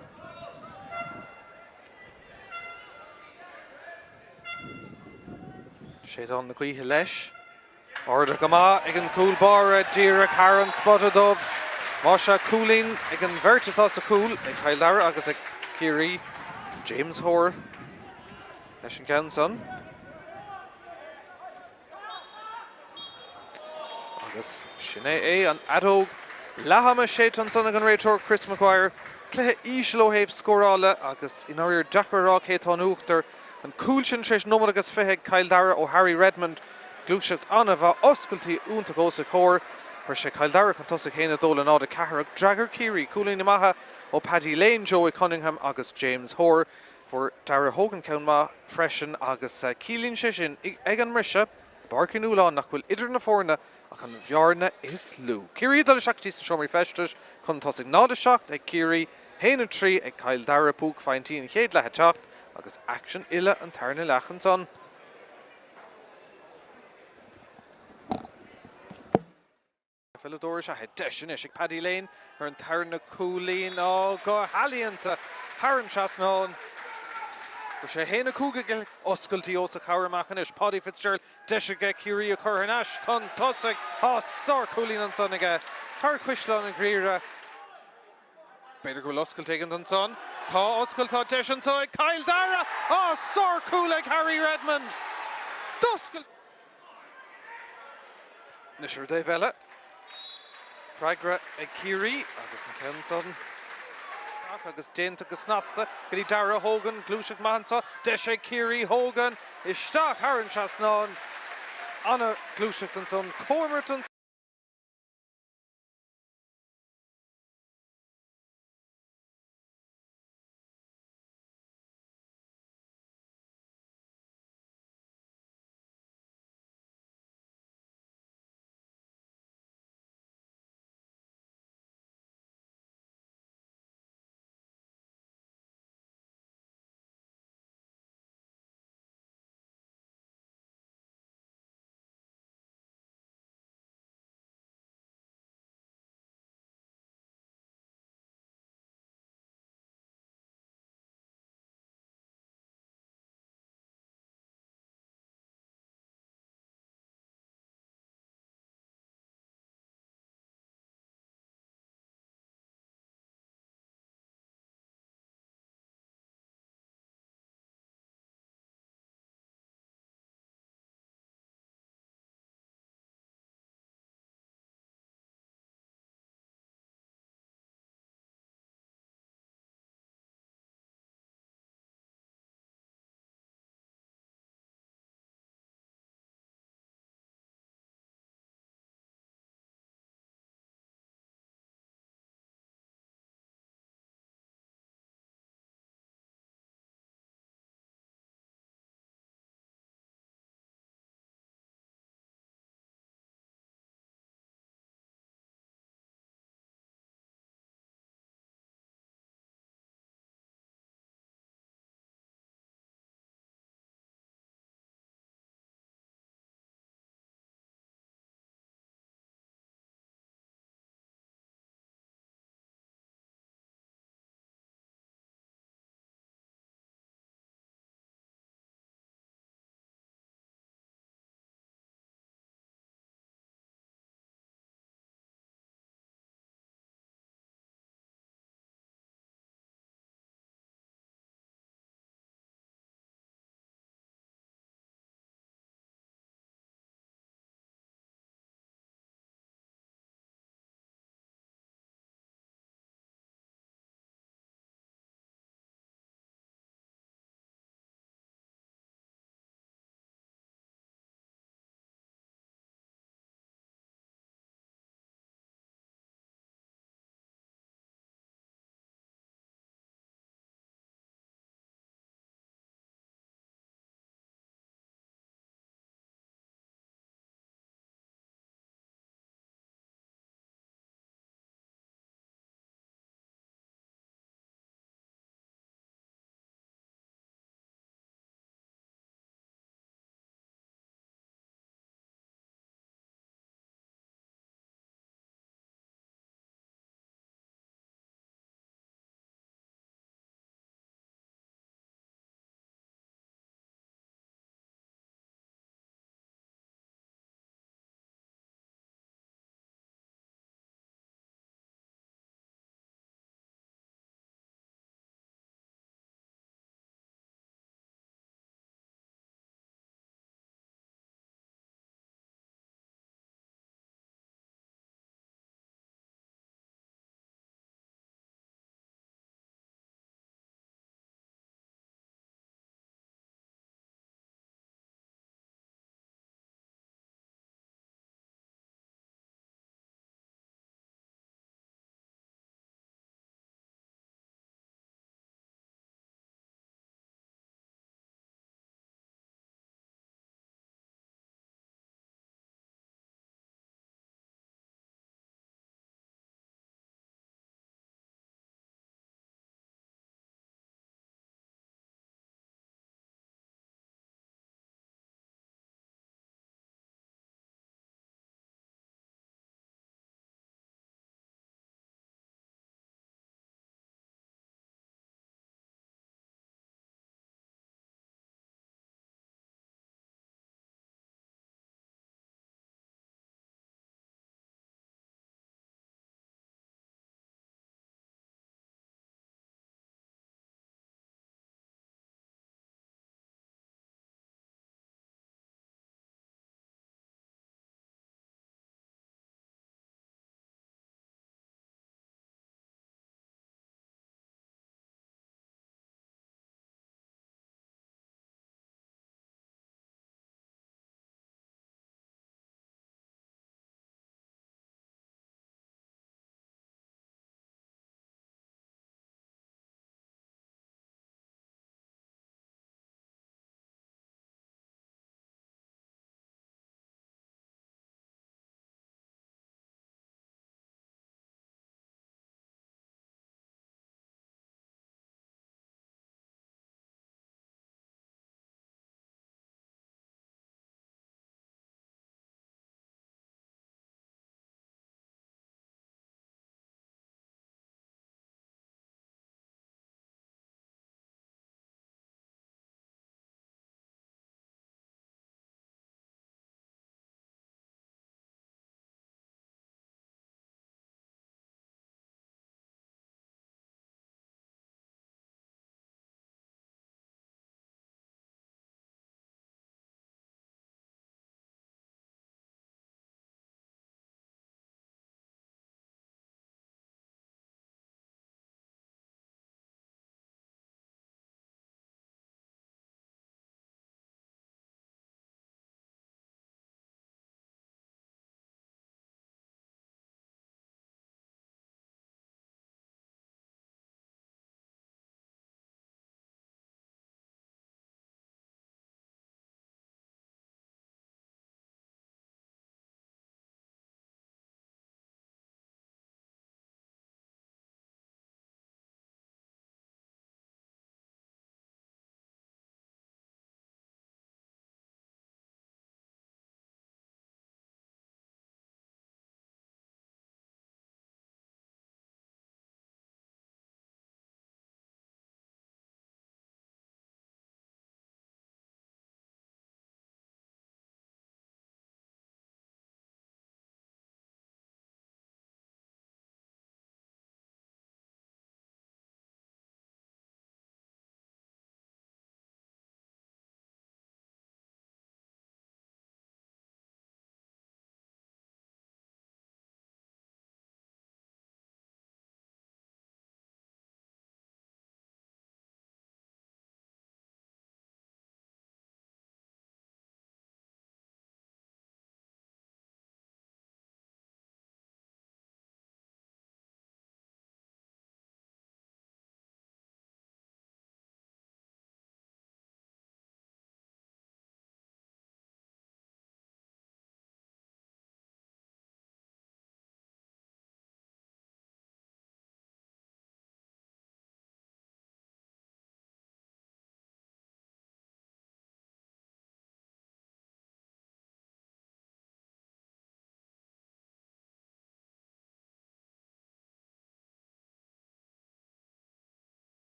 Séideán na gaoithe leis. Ardaithe go maith ag an gcúl báire díreach thar an spota dubh. Más ea, cúilín ag an bheirt atá sa chúl, ag Cill Dara agus ag Ciarraí. James Hoare leis an gceann san. Agus sin é é, an fheadóg leath-ama séidte ansan ag an réiteoir Chris Maguire. Cluiche íseal ó thaobh scórála agus i ndáiríre deacair a rá cé atá in uachtar. An cúl sin tar éis nóiméad agus 20 ag Cill Dara ó Harry Redmond. Gluaiseacht an-mhaith, oscailtí iontach os a chomhair. Chuir sé Cill Dara chun tosaigh 1-2 le 0-4 ach d'fhreagair Ciarraí cúilíní maithe ó Paddy Lane, Joey Cunningham agus James Hoare. Fuair Darragh Hogan ceann maith freisin agus ciallaíonn sé sin ag an mbriseadh i bPáirc Uí Nualláin nach bhfuil idir na foirne ach an bhearna is lú. Ciarraí ag dul isteach go dtí sna seomraí feistis chun tosaigh 0-7 ag Ciarraí, 1-3 ag Cill Dara, buaicphointí an chéad leath ag teacht agus aicsean uile an tarna leath ansan. Pheileadóir is ea é. Deis anois ag Paddy Lane ar an tarna cúilín. Á, go healaíonta thar an trasnán. Fuair sé 1-5 ag oscailtí os a chomhair amach anois. Paudie Fitzgerald, deis aige Ciarraí a chur thar n-ais chun tosaigh. Á, sárchúilín ansan aige. Fear Chaisleán an Ghriaire. B'fhéidir go bhfuil oscailt éigin ansan. Tá oscailt, tá deis anseo ag Cill Dara! Á, sárchúl ag Harry Redmond! D'oscail. Anois ar an dtaobh eile, freagra ag Ciarraí agus an ceann san agus déanta go snasta go dtí Darragh Hogan, gluaiseacht maith anseo, deis ag Ciarraí, Hogan isteach thar an trasnán, ana-ghluaiseacht ansan, comhimirt ansan.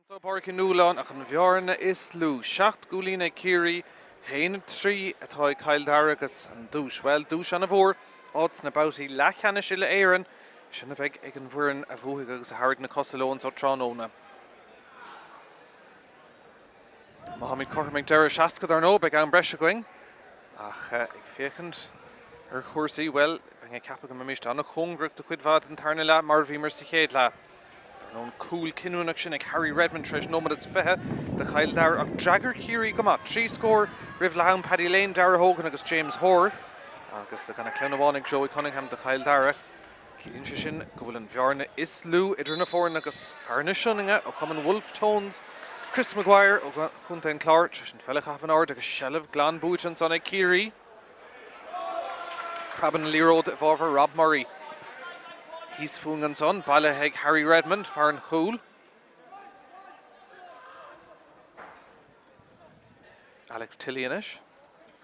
Anso i bPáirc Uí Nualláin ach an bhearna is lú, 7 gcúilín ag Ciarraí, 1-3 atá ag Cill Dara agus an duais, bhuel, duais ana-mhór, áit sna babhtaí leathcheannais uile-Éireann, sin a bheidh ag an bhfoireann a bhuafaidh agus a thabharfaidh na cosa leo anso tráthnóna. Má tháimid cothrom ag deireadh 60, dar ndóigh, beidh am breise againn. Ach ag féachaint ar chúrsaí, bhuel, bheinn ag ceapadh go mbeimist an-chóngarach do chuid mhaith den tarna leath mar a bhíomar sa chéad leath. Dar ndóigh, an cúl cinniúnach sin ag Harry Redmond tar éis nóiméad is 20 do Chill Dara ach d'fhreagair Ciarraí go maith. 3 scór roimh leath am, Paddy Lane, Darragh Hogan agus James Hoare agus gan ach ceann amháin ag Joey Cunningham do Chill Dara. Ciallaíonn sé sin go bhfuil an bhearna is lú idir na foirne agus fear na Sionainne ó chumann Wolfe Tones, Chris Maguire ó Chontae an Chláir, tar éis an pheil a chaitheamh in airde agus seilbh glan buaite ansan ag Ciarraí. Preabann an liathróid i bhfabhar Rob Murray. Thíos fúinn ansan, bailithe ag Harry Redmond, fear an chúil. Alex Tilley anois.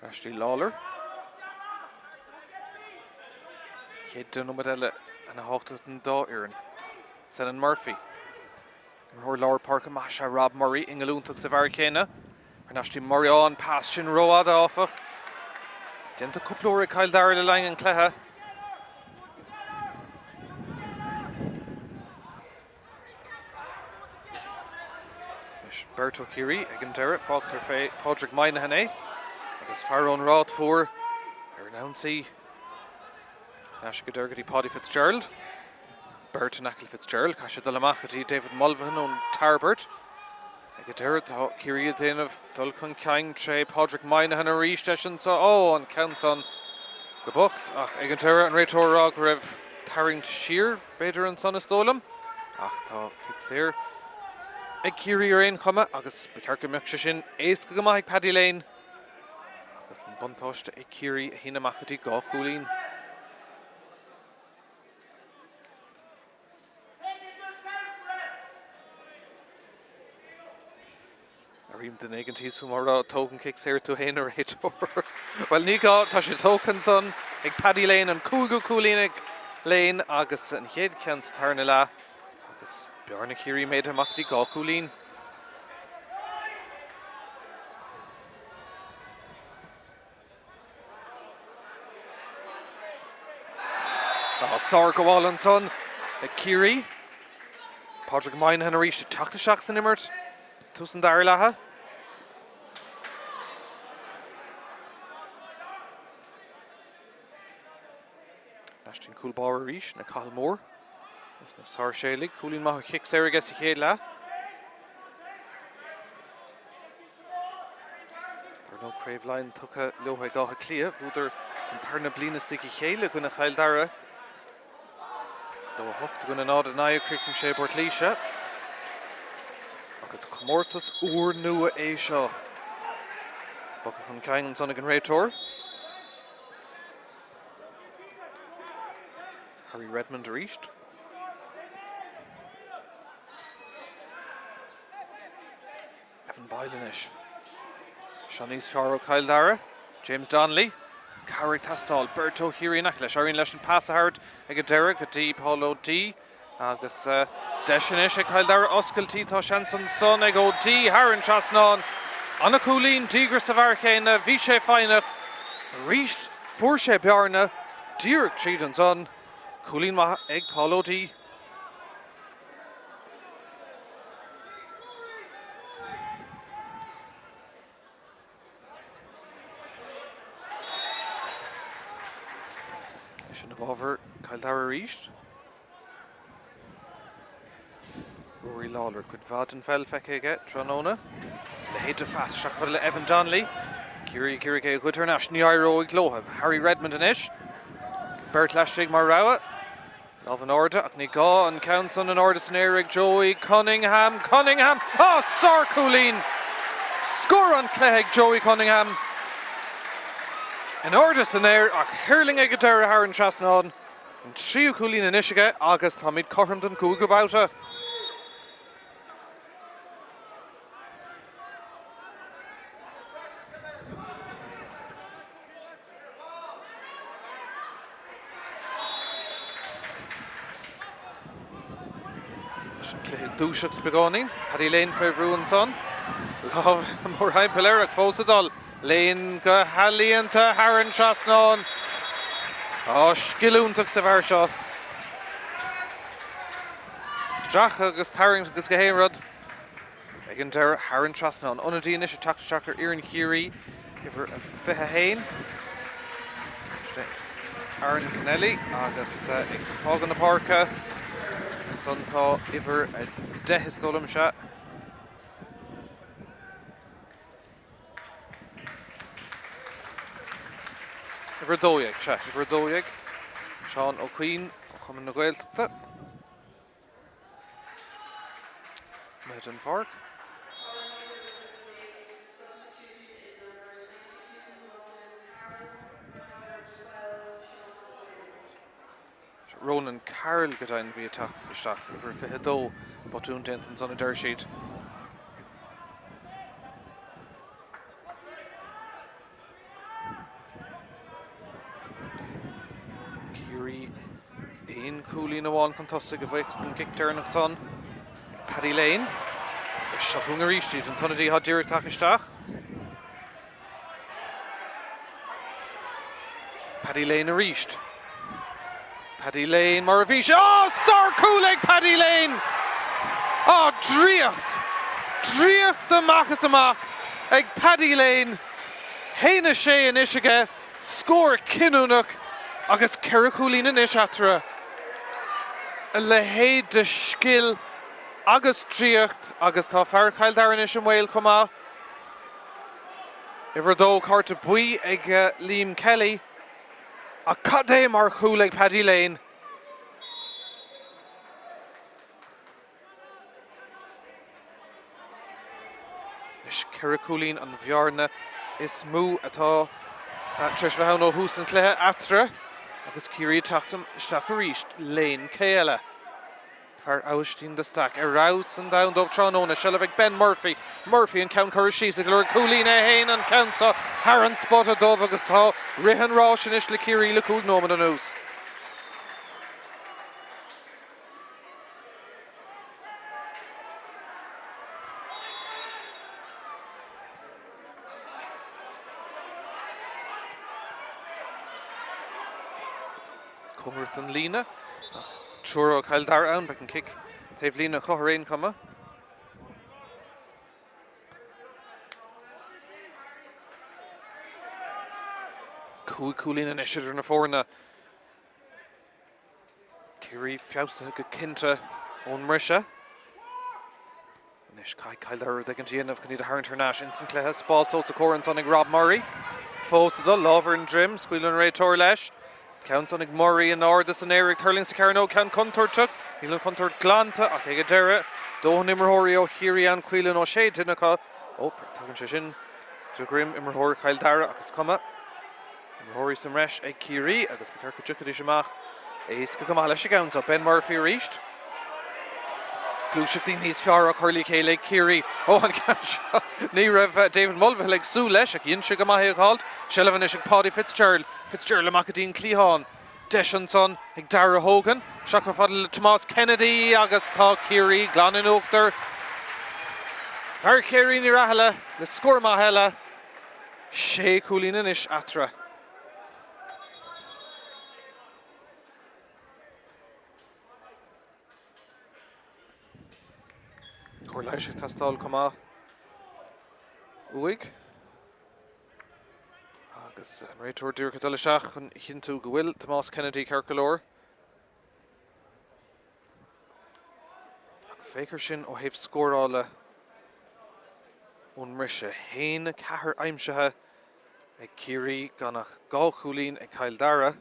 Ar ais dtí Lawlor. Chéad 10 nóiméad eile ana thábhachtach don dá fhoireann. Senan Murphy. Imreoir lár páirce maith is ea Rob Murray ingeallúntacht sa bhfear céanna. Ar ais dtí Murray. Á, an pas sin rófhada áfach. Déanta cúpla uair ag Cill Dara le linn an chluiche. Anois beirt ó Chiarraí ag an deireadh, fágtar fé Pádraig Moynihan é agus fear ón Ráth Mhór ar an ionsaí. Ar ais ag an deireadh go dtí Paudie Fitzgerald. Beirt in aice le Fitzgerald, caithfidh sé dul amach go dtí David Mulvihill ón Tairbeart. Ag an deireadh tá Ciarraí ag déanamh dul chun cinn tré Pádraig Moynihan arís deis anso, ó, an ceann san go bocht ach ag an deireadh an réiteoir ag rá go raibh tarraingt siar b'fhéidir ansan is dóigh liom ach tá cic saor ag Ciarraí ar aon chuma agus ba cheart go mbeadh sé sin éasca go maith ag Paddy Lane agus an buntáiste ag Ciarraí a shíneadh amach go dtí 2 chúilín. Airím duine éigin thíos fúm á rá, tóg an cic saor tú féin, a réiteoir. Bhuel, ní gá, tá sé tógtha ansan ag Paddy Lane, an cúigiú cúilín ag Lane agus an chéad cheann sa tarna leath agus bearna Chiarraí méadaithe amach go dtí 2 chúilín. Tá sárghabháil ansan ag Ciarraí. Pádraig Moynihan arís ag teacht isteach san imirt. Tús an dara leatha. Ar ais dtí'n cúl báire arís, na Cathal Moore. Os na Sáirséalaigh. Cúilín maith ó chic saor aige sa chéad leath. Dar ndóigh Craobh Laighean tugtha leo ag Áth Cliath, bhuadar an tarna bliain as a chéile i gcoinne Chill Dara. 2-8 i gcoinne 0-9 a chríochnaigh sé i bPort Laoise. Agus comórtas úrnua é seo. Bogtha chun cinn ansan ag an réiteoir. Harry Redmond arís. Evan Boyle anois. Seo níos fearr ó Chill Dara. James Donnelly. Cabhair ag teastáil. Beirt ó Chiarraí in aice leis. Éiríonn leis an pas a thabhairt ag an deireadh go dtí Paul O'Dea. Agus deis anois ag Cill Dara oscailtí. Tá seans ansan ag O'Dea thar an trasnán. Ana-chúilín, díograis sa bhfear céanna. Bhí sé foighneach. Arís fuair sé bearna díreach tríd ansan. Cúilín maith ag Paul O'Dea. Sin i bhfabhar Chill Dara arís. Rory Lawlor, cuid mhaith den pheil feicthe aige tráthnóna. Leithéid de phas isteach fada le Evan Donnelly. Ciarraí ag iarraidh é a ghoid thar n-ais. Ní éireoidh leo. Harry Redmond anois. Beirt laistigh mar rogha. Lámh in airde ach ní gá an ceann san in airde san aer ag Joey Cunningham. Cunningham! Á, sárchúilín! Scór an chluiche ag Joey Cunningham. In airde san aer ach thuirling ag an deireadh thar an trasnán. An tríú cúilín anois aige agus táimid cothrom don gcúigiú babhta. Anois an cluiche ag dúiseacht beagáinín. Paddy Lane fé bhrú ansan. Lámh mórthimpeall air ach fós ag dul. Lane go healaíonta thar an trasnán. Tá scil iontach sa bhfear seo. Stracadh agus tarraingt agus gach aon rud. Ag an deireadh, thar an trasnán. Ionadaí anois ag teacht isteach ar fhoireann Chiarraí, uimhir a 21. Sin é Aaron Kennelly agus ag fágáil na páirce ansan tá uimhir 10 is dóigh liom, sea. Uimhir 12, sea, uimhir 12, Seán Ó Cuinn ó Chumann na Gaeltachta. Imithe den pháirc. Ronan Carroll go deimhin a bhí ag teacht isteach, uimhir 22, botún déanta ansan a deir siad. Ciarraí aon chúilín amháin chun tosaigh a bhuíochas don gcic deireanach san ag Paddy Lane. Seo chugainn arís iad, an t-ionadaí atá díreach tagtha isteach. Paddy Lane arís. Paddy Lane mar a bhí sé. Á! Sár-chúl ag Paddy Lane! Á, draíocht! Draíocht amach is amach ag Paddy Lane. 1-6 anois aige, scór cinniúnach agus ceithre chúilín anois eatarthu. A leithéid de scil agus draíocht agus tá fear Chill Dara anois i mbaol chomh maith. Uimhir 2, cárta buí ag Liam Kelly. Ach cad é mar chúl ag Paddy Lane! Anois ceithre chúilín an bhearna is mó atá tar éis bheith ann ó thús an chluiche eatarthu agus Ciarraí ag teacht isteach arís. Lane, cé eile? Fear Aibhistín de Staic ar fheabhas an domhan dóibh tráthnóna. Seilbh ag Ben Murphy. Murphy an ceann curtha síos ag lorg cúilín é féin an ceann seo thar an spota dubh agus tá rith an ráis anois le Ciarraí le 5 nóiméad anuas. Cóngarach don líne ach triúr ó Chill Dara ann, beidh an cic taobh líne acu ar aon chuma. Cúig chúilín anois idir na foirne. Ciarraí feabhsaithe go cinnte ón mbriseadh. Anois caithfidh Cill Dara rud éigin a dhéanamh chun iad a tharraingt thar n-ais ins an cluiche. Spás os a comhair ansan ag Rob Murray. Fós ag dul, lámh ar an droim, scaoileann an réiteoir leis. Ceann san ag Murray in airde san aer ag tuirlingt sa chearnóg, ceann contúirteach. Níl an chontúirt glanta ach ag an deireadh, dóthain imreoirí ó Chiarraí ann, Caolan Ó Sé duine acu. Ó, tagann sé sin de dhroim imreoir Chill Dara ach is cuma. Imreoirí sa mbreis ag Ciarraí agus ba cheart go dtiocfaidís amach éasca go maith leis an gceann seo. Ben Murphy arís. Gluaiseachtaí níos fearr á chur le chéile ag Ciarraí. Ó, an ceann seo, ní raibh David Mulvihill ag súil leis ach dhein sé go maith é a dh'fháilt. Seilbh anois ag Paudie Fitzgerald. Fitzgerald amach go dtí an cliathán. Deis ansan ag Darragh Hogan. Isteach chomh fada le Tomás Kennedy agus tá Ciarraí glan in uachtar. Fear Chiarraí Ní Rathaille le scór maith eile. Sé chúilín anois eatarthu. Cóir leighis ag teastáil chomh maith uaidh. Agus an réiteoir díreach ag dul isteach chun a chinntiú go bhfuil Tomás Kennedy ceart go leor. Ach féach ar sin ó thaobh scórála ón mbriseadh. 1, 4 aimsithe ag Ciarraí gan ach dhá chúilín ag Cill Dara.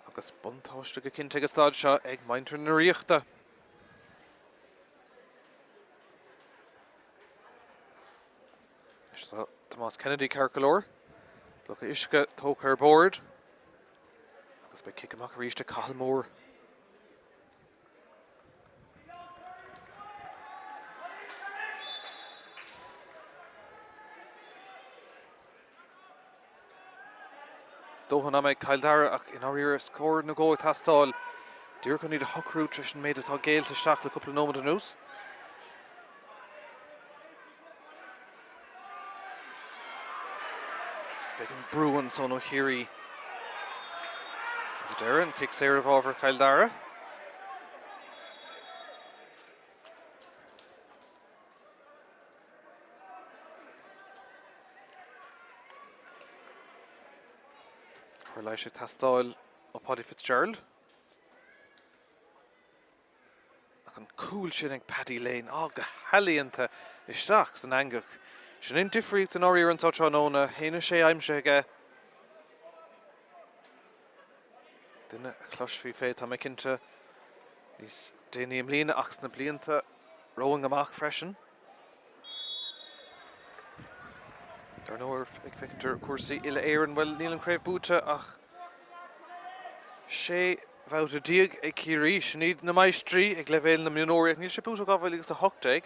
Agus buntáiste go cinnte ag an staid seo ag muintir na Ríochta. Anois tá Tomás Kennedy ceart go leor. Pluca uisce tógtha ar bord. Agus beidh cic amach arís ag Cathal Moore. Dóthain ama ag Cill Dara ach i ndáiríre is cóir nó dhó ag teastáil. Díreach chun iad a shocrú tar éis an méid atá géillte isteach le cúpla nóiméad anuas. Beidh an brú ansan ó Chiarraí. Ag deireadh, an cic saor i bhfabhar Chill Dara. Cóir leighis ag teastáil ó Paddy Fitzgerald. Ach an cúl sin ag Paddy Lane, á, go healaíonta isteach san eangach. Sin an difríocht i ndáiríre anseo tráthnóna, 1-6 aimsithe aige. Duine a chloisfí fé, tá mé cinnte, níos déanaí i mbliana ach sna blianta romhainn amach freisin. Dar ndóigh, ag féachaint ar chúrsaí uile-Éireann, bhuel, níl an chraobh buaite ach 16 bhabhta ag Ciarraí. Sin iad na máistrí ag leibhéal na mionúirí ach níl sé buaite ó 2018.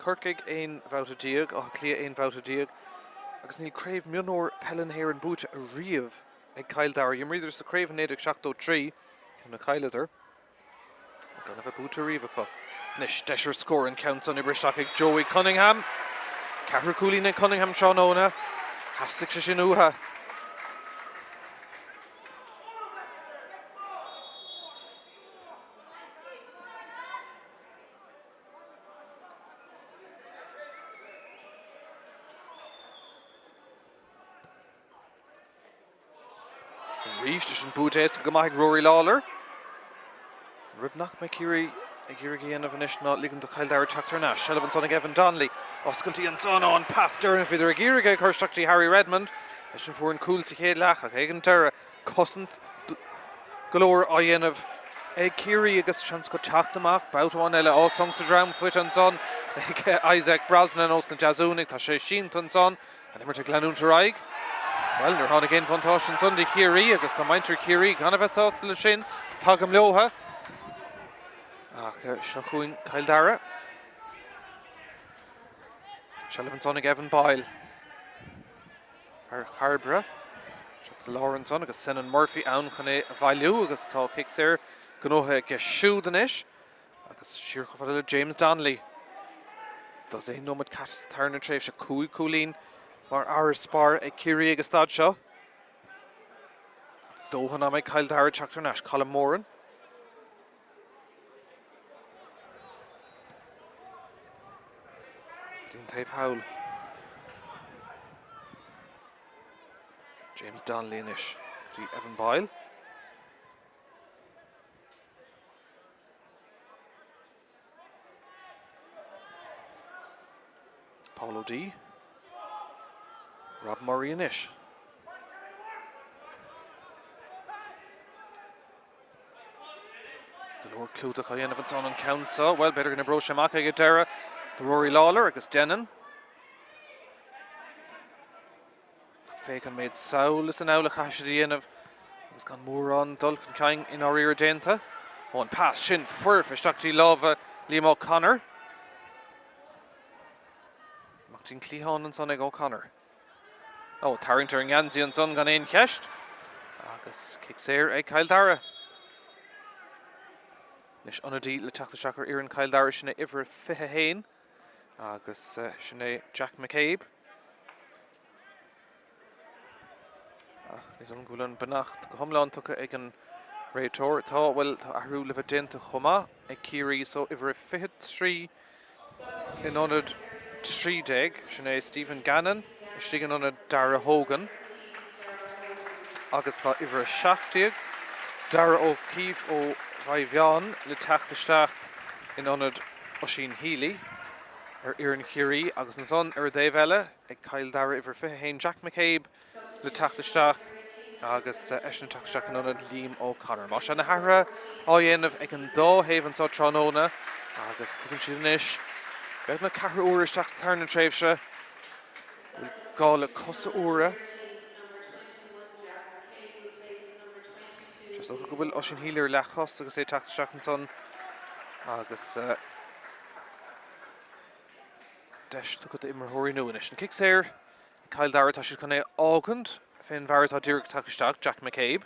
Corcaigh 11 bhabhta, Áth Cliath 11 bhabhta agus níl craobh mionúr peile na hÉireann buaite ariamh ag Cill Dara. D'imríodar sa chraobh in 1973, ceann a chailleadar. Gan a bheith buaite ariamh acu. Anois, deis ar scór an ceann san oibrithe isteach ag Joey Cunningham. Ceathrú cúilín ag Cunningham tráthnóna. Theastaigh sé sin uathu. Arís, tá sin buaite éasca go maith ag Rory Lawlor. An rud nach mbeidh Ciarraí ag iarraidh a dhéanamh anois ná ligean do Chill Dara teacht thar n-ais. Seilbh ansan ag Evan Donnelly. Oscailtí ansan, ó an pas deireanach bhíodar ag iarraidh é a chur isteach dtí Harry Redmond. Eisean fuair an cúl sa chéad leath ach ag an deireadh cosaint go leor á dhéanamh ag Ciarraí agus seans acu teacht amach babhta amháin eile. Á song sa dream faighte ansan ag Isaac Brosnan ós na Deasúnaigh. Tá sé sínte ansan. An imirt ag leanúint ar aghaidh. Bhuel, níor tháinig aon bhuntáiste ansan do Chiarraí agus tá muintir Chiarraí gan a bheith sásta leis sin. Tagaim leotha. Ach seo chugainn Cill Dara. Seilbh ansan ag Evan Boyle. Fear Chairbre. Isteach sa lár ansan agus Senan Murphy ann chun é a bhailiú agus tá cic saor gnóthaithe aige siúd anois. Agus siar chomh fada le James Donnelly. Dosaen nóiméad caite sa tarna tréimhse, 5 cúilín mar fharasbarr ag Ciarraí ag an staid seo. Dóthain ama ag Cill Dara teacht thar n-ais. Colm Moran. Go dtí an taobh thall. James Donnelly anois. Go dtí Evan Boyle. Paul O'Dea. Rob Murray anois. Go leor clúdach á dhéanamh ansan an ceann seo. Bhuel, b'fhéidir go n-oibreoidh sé amach ag an deireadh do Rory Lawlor agus déanann. Féach an méid sall is anall a chaithfidh siad a dhéanamh agus gan mórán dul chun cinn i ndáiríre déanta. Ó, an pas sin foirfe isteach dtí lámha Liam O'Connor. Amach dtí'n cliathán ansan ag O'Connor. Ó, tarraingt ar an ngeansaí ansan gan aon cheist. Agus cic saor ag Cill Dara. Anois ionadaí le teacht isteach ar fhoireann Chill Dara sin é uimhir 21 agus sin é Jack McCabe. Ach ní dóigh liom go bhfuil an beannacht go hiomlán tugtha ag an réiteoir. Tá, bhuel, tá athrú le bheith déanta chomh maith ag Ciarraí so uimhir 23 in ionad 13, sin é Stephen Gannon istigh in ionad Dara Hogan. Agus tá uimhir 17, Dara O'Keefe ó Mhaigh Mheáin le teacht isteach in ionad Oisín Healy ar fhoireann Chiarraí agus ansan ar an dtaobh eile, ag Cill Dara uimhir 21 Jack McCabe le teacht isteach agus eisean ag teacht isteach in ionad Liam O'Connor. Más ea na hathruithe á dhéanamh ag an dá thaobh anseo tráthnóna agus tuigeann siad anois beagnach ceathrú uaire isteach sa tarna tréimhse go bhfuil gá le cosa úra. Is dócha go bhfuil Oisín Healy ar leathchos agus é ag teacht isteach ansan agus Deis tugtha d'imreoirí nua anois. An cic saor ag Cill Dara, tá siad chun é a fhágaint fén bhfear atá díreach ag teacht isteach, Jack McCabe.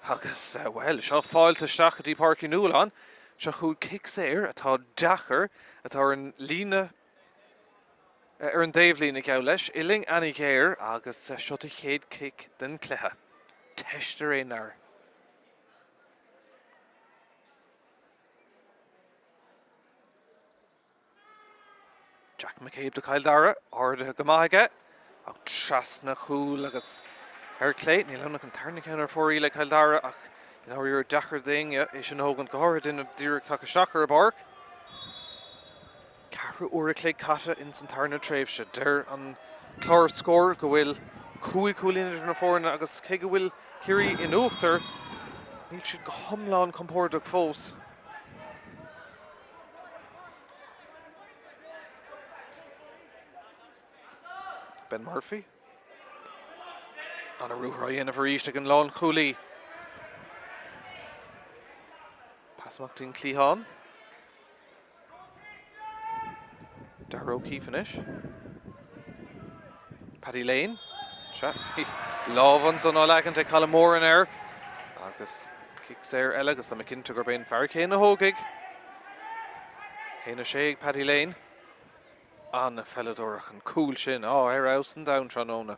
Agus, bhuel, seo fáilte isteach go dtí Páirc Uí Nualláin. Seo chugaibh cic saor atá deacair, atá ar an líne, ar an dtaobhlíne, geall leis. Uillinn ana-ghéar agus seo do chéad cic den cluiche. Teist ar aon fhear. Jack McCabe do Chill Dara, ardaithe go maith aige, ach trasna chúl agus ar clé. Níl ann ach an tarna ceann ar fóraoil ag Cill Dara ach i ndáiríre deacair d'éinne é sin a thógaint, go háirithe duine díreach tagtha isteach ar an bpáirc. Ceathrú uair a chloig caite ins an tarna tréimhse. Deir an clár scóir go bhfuil 5 chúilín idir na foirne agus cé go bhfuil Ciarraí in uachtar, níl siad go hiomlán compordach fós. Ben Murphy. Ana-ruathar á dhéanamh arís ag an lánchúlaí. Pas amach dtí'n cliathán. Darragh O'Keeffe anois. Paddy Lane. Sea, bhí lámh ansan á leagaint ag Colm Moran air. Agus cic saor eile agus tá mé cinnte gurb é an fear céanna a thógfaidh. 1-6 ag Paddy Lane. An-pheileadóireacht an cúl sin. Á, ar fheabhas an domhan tráthnóna.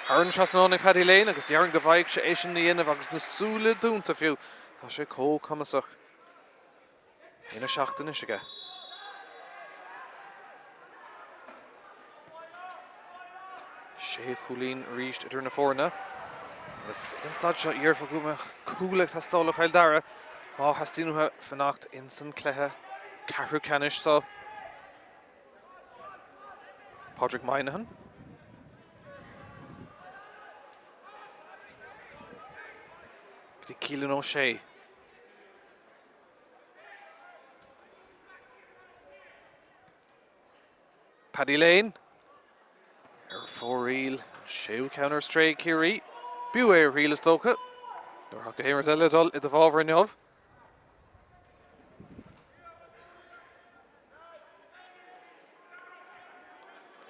Thar an trasnán ag Paddy Lane agus déarfainn go bhfaigheadh sé é sin a dhéanamh agus na súile dúnta fiú. Tá sé chomh cumasach. 1-7 anois aige. Sé chúilín arís idir na foirne. Agus ag an staid seo dhéarfá go mbeadh cúl ag teastáil ó Chill Dara má theastaíonn uathu fanacht ins an cluiche ceathrú ceannais seo. Padraig Moynihan. Go dtí Keelan O'Shea. Paddy Lane ar fóraoil, an séú ceann ar strae ag Ciarraí. B'fhiú é a thriail is dócha. Nuair atá gach aon rud eile ag dul i do fhábhar inniu.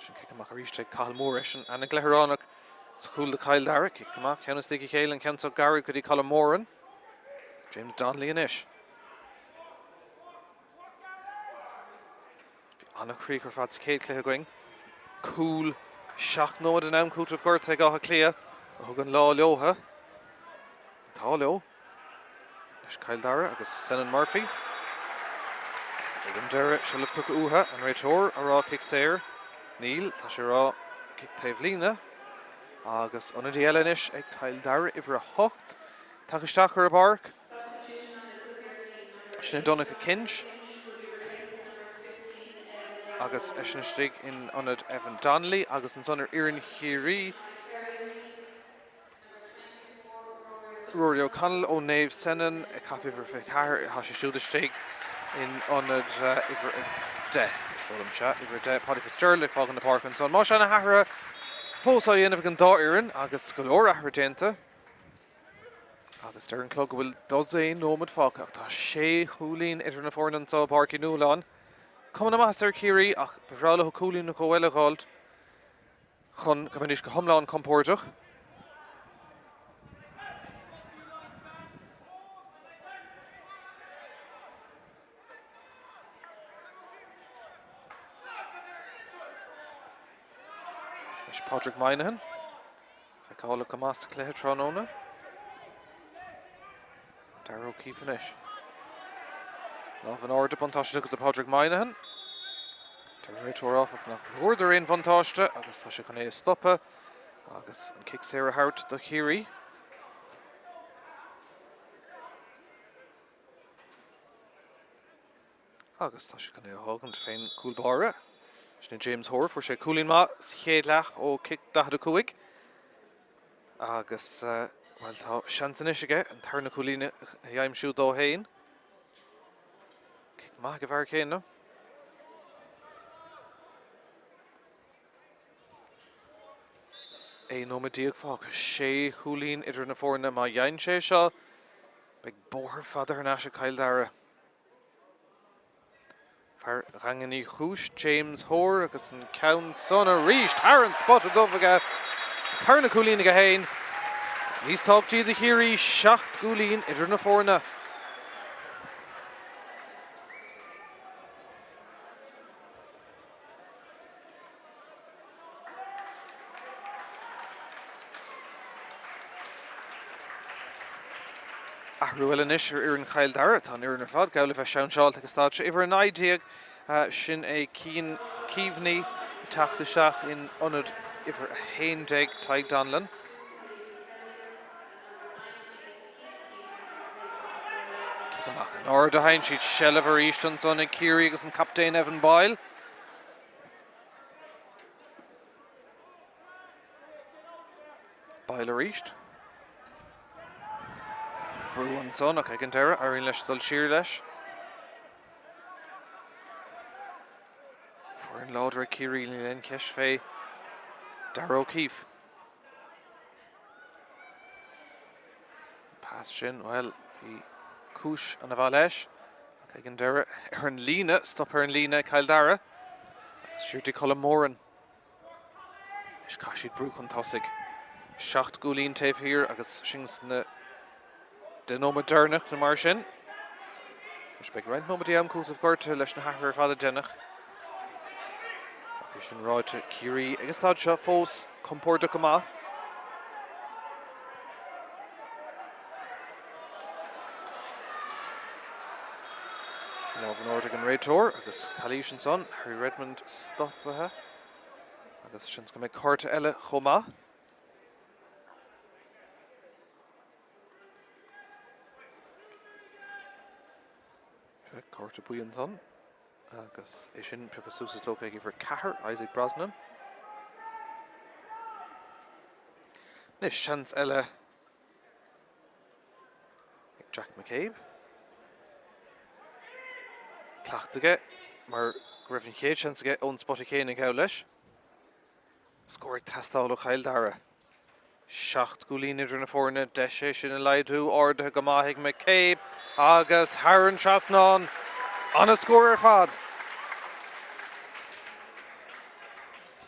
Sin cic amach arís ag Cathal Moore, eisean ana-ghleithearánach sa chúl do Chill Dara. Cic amach, ceann istigh a chéile, an ceann seo gairid go dtí Colm Moran. James Donnelly anois. Bhí an-chríoch ar fad sa chéad chluiche againn. Cúl 7 nóiméad in am cúitimh gortaithe ag Áth Cliath a thug an lá leo. An t-ádh leo. Anois Cill Dara agus Senan Murphy. Ag an deireadh, seilbh tugtha uathu, an réiteoir a rá cic saor. Níl, tá sé a rá cic taobh líne. Agus ionadaí eile anois ag Cill Dara, uimhir 8. Tagtha isteach ar an bpáirc. Sin é Donncha Kinch. Agus eisean istigh in ionad Evan Donnelly agus ansan ar fhoireann Chiarraí, Rory O'Connell ó Naomh Senan ag caitheamh uimhir 24, tá sé siúd istigh in ionad uimhir 10, is dóigh liom, sea, uimhir 10, Paddy Fitzgerald ag fágaint na páirce ansan. Más ea, na hathruithe fós á dhéanamh ag an dá fhoireann agus go leor athruithe déanta. Agus deir an clog go bhfuil dosaen nóiméad fágtha ach tá sé chúilín idir na foirne anseo i bPáirc Uí Nualláin. Cuma na maitheasa ar Chiarraí ach ba bhreá leo cúilín nó dhó eile a dh'fháilt chun go mbeidís go hiomlán compordach. Anois Padraig Moynihan. Feiceálach go maith sa chluiche tráthnóna. Darragh O'Keeffe anois. Lámh in airde, buntáiste tugtha do Padraig Moynihan. Deir an réiteoir áfach nach bhfuaireadar aon bhuntáiste agus tá sé chun é a stopadh agus an cic saor a thabhairt do Chiarraí. Agus tá sé chun é a thógaint fén gcúl báire. Sin é James Hoare. Fuair sé cúilín maith sa chéad leath ó chic 45. Agus, bhuel, tá seans anois aige an tarna cúilín a aimsiú dó féin. Cic maith ag an bhfear céanna. 11 nóiméad fágtha, sé chúilín idir na foirne. Má fhaigheann sé seo, beidh bóthar fada thar n-ais ag Cill Dara. Fear Dhaingean Uí Chúis, James Hoare agus an ceann san arís thar an spota dubh aige. An tarna cúilín aige féin. Níos tábhachtaí do Chiarraí, 7 gcúilín idir na foirne. Athrú eile anois ar fhoireann Chill Dara. Tá an fhoireann ar fad geall le bheith seinseáilte ag an staid seo. Uimhir 19, sin é Cian Keaveney ag teacht isteach in ionad uimhir 11, Tadhg Donlon. Cic amach in airde a fhaigheann siad seilbh arís ansan ag Ciarraí agus an captaen Evan Boyle. Boyle arís. Brú ansan ach ag an deireadh éiríonn leis dul siar leis. Foireann láidir ag Ciarraí níl aon cheist fé Darragh O'Keefe. Pas sin, bhuel, bhí cúis ana mhaith leis. Ach ag an deireadh, ar an líne, stop ar an líne ag Cill Dara. Agus siar dtí Colm Moran. Anois caithfidh siad brú chun tosaigh. 7 gcúilín taobh thiar agus sin sna 10 nóiméad deireanach nó mar sin. Anois beidh roinnt nóiméadaí am cúitimh gortaithe leis na hathruithe ar fad a deineadh. Ach é sin ráite, Ciarraí ag an staid seo fós compordach go maith. Lámh in airde ag an réiteoir agus calaois ansan, Harry Redmond stoptha agus seans go mbeidh cárta eile chomh maith. Cárta buí ansan agus é sin pioctha suas is dócha ag uimhir 4, Isaac Brosnan. Anois seans eile ag Jack McCabe. Cleachtadh aige mar go raibh an chéad seans aige ón spota céanna geall leis. Scór ag teastáil ó Chill Dara. 7 gcúilín idir na foirne, deis é sin a laghdú, ardaithe go maith ag McCabe agus thar an trasnán. Ana-scór ar fad.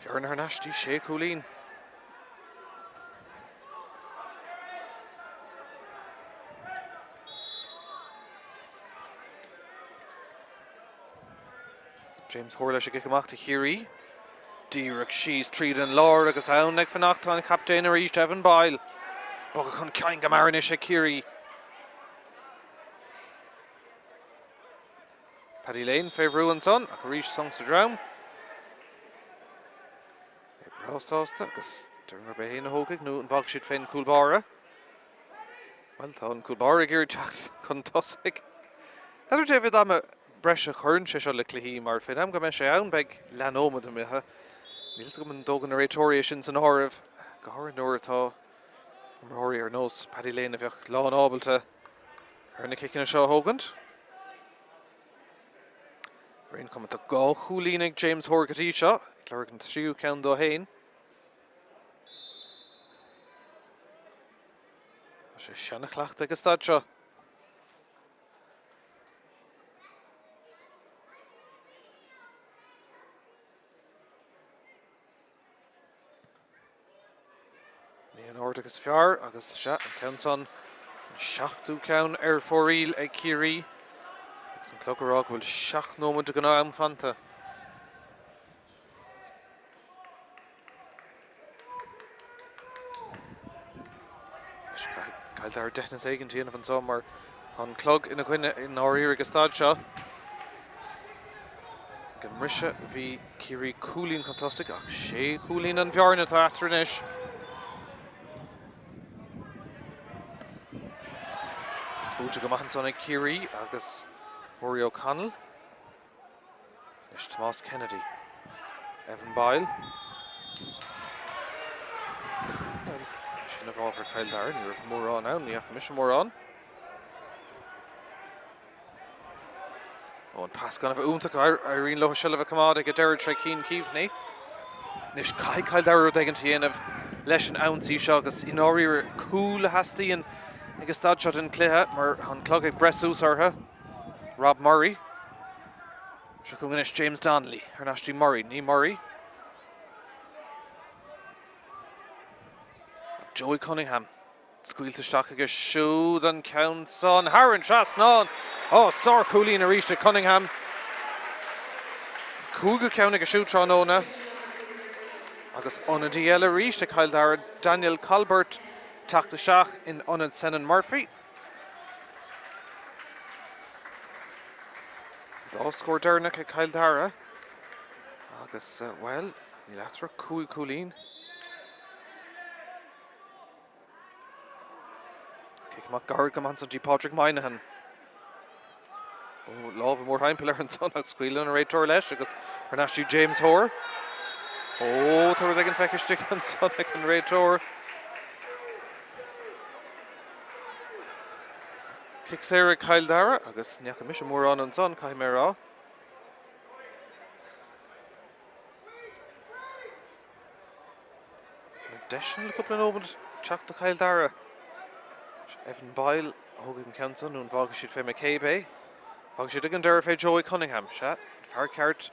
Bearna thar n-ais dtí sé chúilín. James Hoare leis an gcic amach do Chiarraí. Díreach síos tríd an lár agus ann ag fanacht tá an captaen arís, Evan Boyle. Bogadh chun cinn go mear anois ag Ciarraí. Paddy Lane fé bhrú ansan ach arís sonc sa dream. É breá sásta agus deirim gurb é féin a thógfaidh nó an bhfágfaidh siad fén cúl báire. Bhuel, tá an cúl báire ag iarraidh teacht chun tosaigh. N'fheadar cé mhéad ama breise a chuireann sé seo le cluichí mar fén am go mbeidh sé ann beidh leathnóiméad imithe. Níl fhios agam an dtógann na réiteoirí é sin san áireamh, go háirithe nuair atá imreoirí ar nós Paddy Lane a bheadh lán ábalta ar na ciceanna seo a thógaint. Ar aon chuma tá 2 chúilín ag James Hoare go dtí seo, ag lorg an tríú ceann dó féin. Tá sé seana-chleachta ag an staid seo. Ní an ardú is fearr agus sea, an ceann san, an seachtú ceann ar fóraoil ag Ciarraí agus an clog ag rá go bhfuil 7 nóiméad de ghnáth-am fanta. Anois caithfidh Cill Dara deithneas éigin a dhéanamh anseo mar tá an clog ina gcoinne i ndáiríre ag an staid seo. Ag an mbriseadh bhí Ciarraí cúilín chun tosaigh ach sé chúilín an bhearna atá eatarthu anois. Buailte go maith ansan ag Ciarraí agus Rory O'Connell. Anois Tomás Kennedy. Evan Boyle. Sin i bhfabhar Chill Dara, ní raibh mórán ann, ní fhaca mise mórán. Ó an pas gan a bheith iontach, éiríonn leo seilbh a choimeád ag an deireadh tré Cian Keaveney. Anois caithfidh Cill Dara rud éigin a dhéanamh. leis an ionsaí seo agus i ndáiríre cúl a theastaíonn ag an staid seo den chluiche mar tá an clog ag breith suas orthu. Rob Murray. Seo chugainn anois James Donnelly thar n-ais dtí Murray. Ní Murray. Joey Cunningham. Scaoilte isteach aige siúd an ceann san thar an trasnán. Ó, sár-chúilín arís ag Cunningham. Cúigiú ceann aige siúd tráthnóna. Agus ionadaí eile arís ag Cill Dara, Daniel Colbert, teacht isteach in ionad Senan Murphy. Dá scór deireanach ag Cill Dara. Agus, bhuel, níl eatarthu ach 5 chúilín. Cic amach gairid go maith ansan dtí Pádraig Moynihan. Ó, lámh mórthimpeall air ansan ach scaoileann an réiteoir leis agus thar n-ais dtí James Hoare. Ó, tá rud éigin feicthe istigh ansan ag an réiteoir. Cic saor ag Cill Dara agus ní fhaca mise mórán ansan, caithfidh mé a rá. Deiseanna le cúpla nóiméad teacht do Chill Dara. Evan Boyle a thógfaidh an ceann san nó an bhfágfaidh siad fé McCabe é? Fágfaidh siad ag an deireadh fé Joey Cunningham. Sea, an fear ceart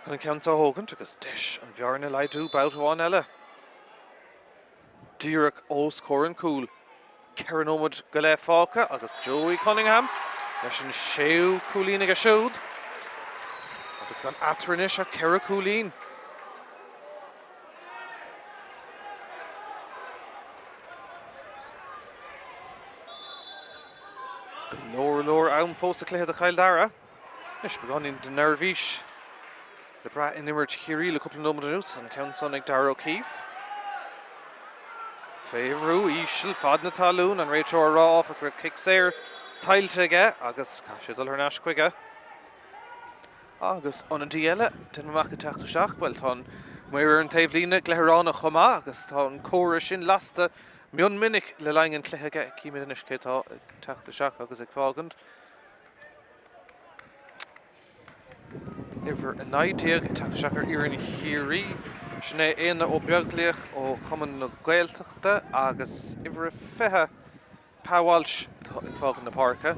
chun an ceann seo a thógaint agus deis an bhearna a laghdú babhta amháin eile. Díreach os comhair an chúil. 4 nóiméad go leith fágtha agus Joey Cunningham leis an séú cúilín aige siúd. Agus gan eatarthu anois ach 4 chúilín. Go leor leor am fós sa chluiche do Chill Dara. Anois beagáinín de neirbhís le brath in imirt Chiarraí le cúpla nóiméad anuas, an ceann san ag Darragh O'Keefe. Fé bhrú íseal fad na talún, an réiteoir a rá áfach go raibh cic saor tuillte aige agus caithfidh sé dul thar n-ais chuige. Agus ionadaí eile, déanaim amach ag teacht isteach, bhuel tá an maor ar an taobhlíne, Gleithireánach chomh maith agus tá an comhartha sin lasta mion minic le linn an chluiche aige. Címid anois cé atá ag teacht isteach agus ag fágaint. Uimhir 19 ag teacht isteach ar fhoireann Chiarraí. Sin é Éanna Ó Beaglaoich ó Chumann na Gaeltachta agus uimhir 20 Pa Walsh atá ag fágaint na páirce.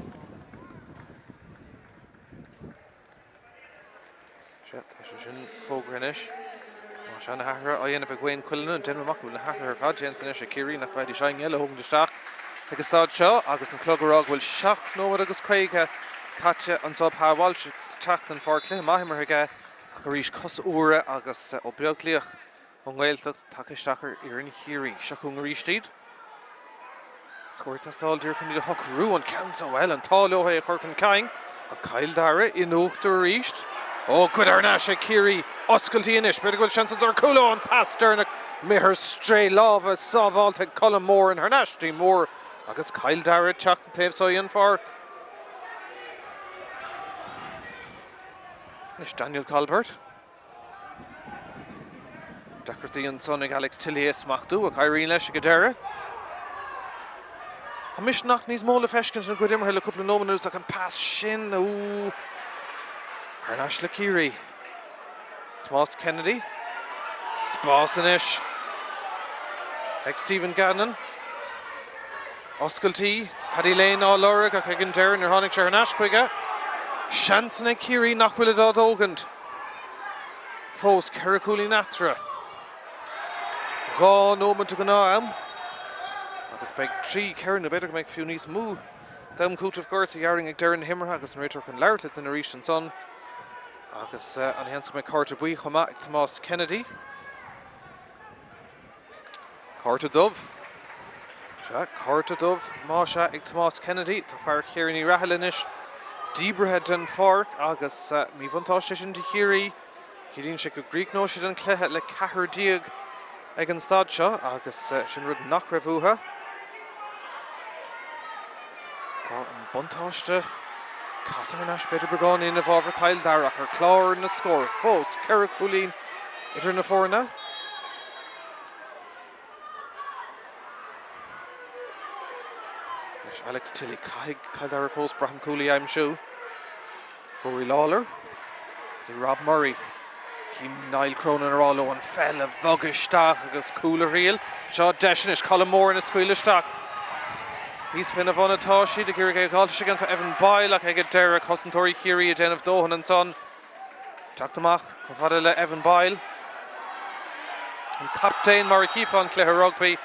Sea, tá sé sin fógartha anois. Más ea, na hathruithe á dhéanamh ag Wayne Cullinan, déanaim amach go bhfuil na hathruithe ar fad déanta anois ag Ciarraí, nach bhfaighidís éinne eile a thógaint isteach ag an staid seo agus an clog ag rá go bhfuil 7 nóiméad agus 50 caite anseo. Pa Walsh ag teacht den pháirc, cluiche maith imeartha aige ach arís cosa úra agus Ó Beaglaoich Ón nGaeltacht tagtha isteach ar fhoireann Chiarraí. Seo chugainn arís iad. Scór ag teastáil díreach chun iad a shocrú. An ceann seo, bhuel, an t-ádh leo é a chur chun cinn. Ach Cill Dara in uachtar arís. Ó, goidte thar n-ais ag Ciarraí. Oscailtí anois. B'fhéidir go bhfuil seans anseo ar chúl. Ó, an pas deireanach imithe ar strae láimhe sábhálta ag Colm Moran thar n-ais dtí Moore agus Cill Dara ag teacht an taobh seo den pháirc. Anois Daniel Colbert. Deacrachtaí ansan ag Alex Tilley é a smachtú ach éiríonn leis ag an deireadh. Tá misneach níos mó le feiscint ina gcuid imeartha le cúpla nóiméad anuas ach an pas sin, ooh, thar n-ais le Ciarraí. Tomás Kennedy. Spás anois ag Stephen Gannon. Oscailtí, Paddy Lane á lorg ach ag an deireadh níor tháinig sé thar n-ais chuige. Seansanna ag Ciarraí nach bhfuilid á dtógaint. Fós 4 chúilín eatarthu. 2 nóiméad de ghnáth-am agus beidh 3, 4 nó b'fhéidir go mbeidh fiú níos mó d'am cúitimh gorta dhéarfainn ag deireadh na himeartha agus an réiteoir chun labhairt le duine arís ansan agus an sheans go mbeidh cárta buí chomh maith ag Tomás Kennedy. Cárta dubh. Sea, cárta dubh más ea ag Tomás Kennedy. Tá fear Chiarraí Uí Rathaille anois díbrithe den pháirc agus míbhuntáiste sin do Chiarraí. Ciallaíonn sé go gcríochnóidh siad an cluiche le 14 ag an staid seo agus sin rud nach raibh uathu. Tá an buntáiste casadh thar n-ais b'fhéidir beagáinín i bhfabhar Chill Dara ach ar chlár na scór fós 4 chúilín idir na foirne. Leis Alex Tilley, caithfidh Cill Dara fós braithim cúl a aimsiú. Rory Lawlor, dtí Rob Murray. Chím Niall Cronin ag rá leo an pheil a bhogadh isteach agus cúl a thriail. Seo deis anois, Colm Moran ag scaoileadh isteach. Thíos faoina bhun atá siad ag iarraidh é a dh'fháilt isteach. Tá Evan Boyle ach ag an deireadh cosantóirí Chiarraí ag déanamh dóthain ansan. Teacht amach chomh fada le Evan Boyle, an captaen mar a chífeá in cluiche rugbaí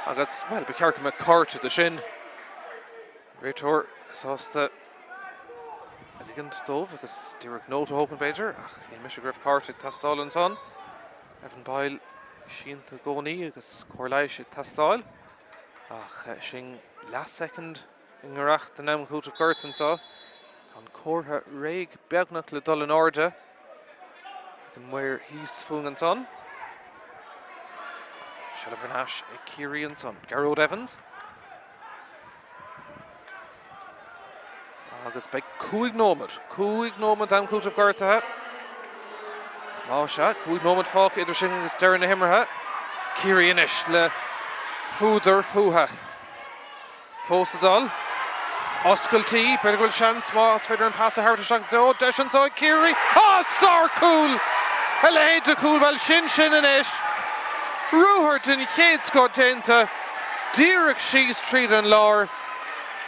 agus, bhuel, ba cheart go mbeadh cárta do sin. Réiteoir sásta a ligint dóibh agus díreach nóta a thógaint b'fhéidir, ach shíl mise go raibh cárta ag teastáil ansan. Evan Boyle sínte i gcónaí agus cóir leighis ag teastáil, ach sin leathsoicind i ngiorracht don am chúitimh gortaithe anseo. Tá an comhartha réidh beagnach le dul in airde ag an maor thíos fúinn ansan. Seilbh thar n-ais ag Ciarraí ansan. Gearóid Evans. Agus beidh 5 nóiméad, 5 nóiméad d'am cúitimh gortaithe. Más ea, 5 nóiméad fágtha idir sin agus deireadh na himeartha. Ciarraí anois le fuadar fúthu. Fós ag dul. Oscailtí, b'fhéidir go bhfuil seans más féidir an pas a thabhairt isteach dó. Deis anseo ag Ciarraí. Á, sárchúl! A leithéid de chúl, bhuel sin sin anois. Ruathar den chéad scoth déanta. Díreach síos tríd an lár.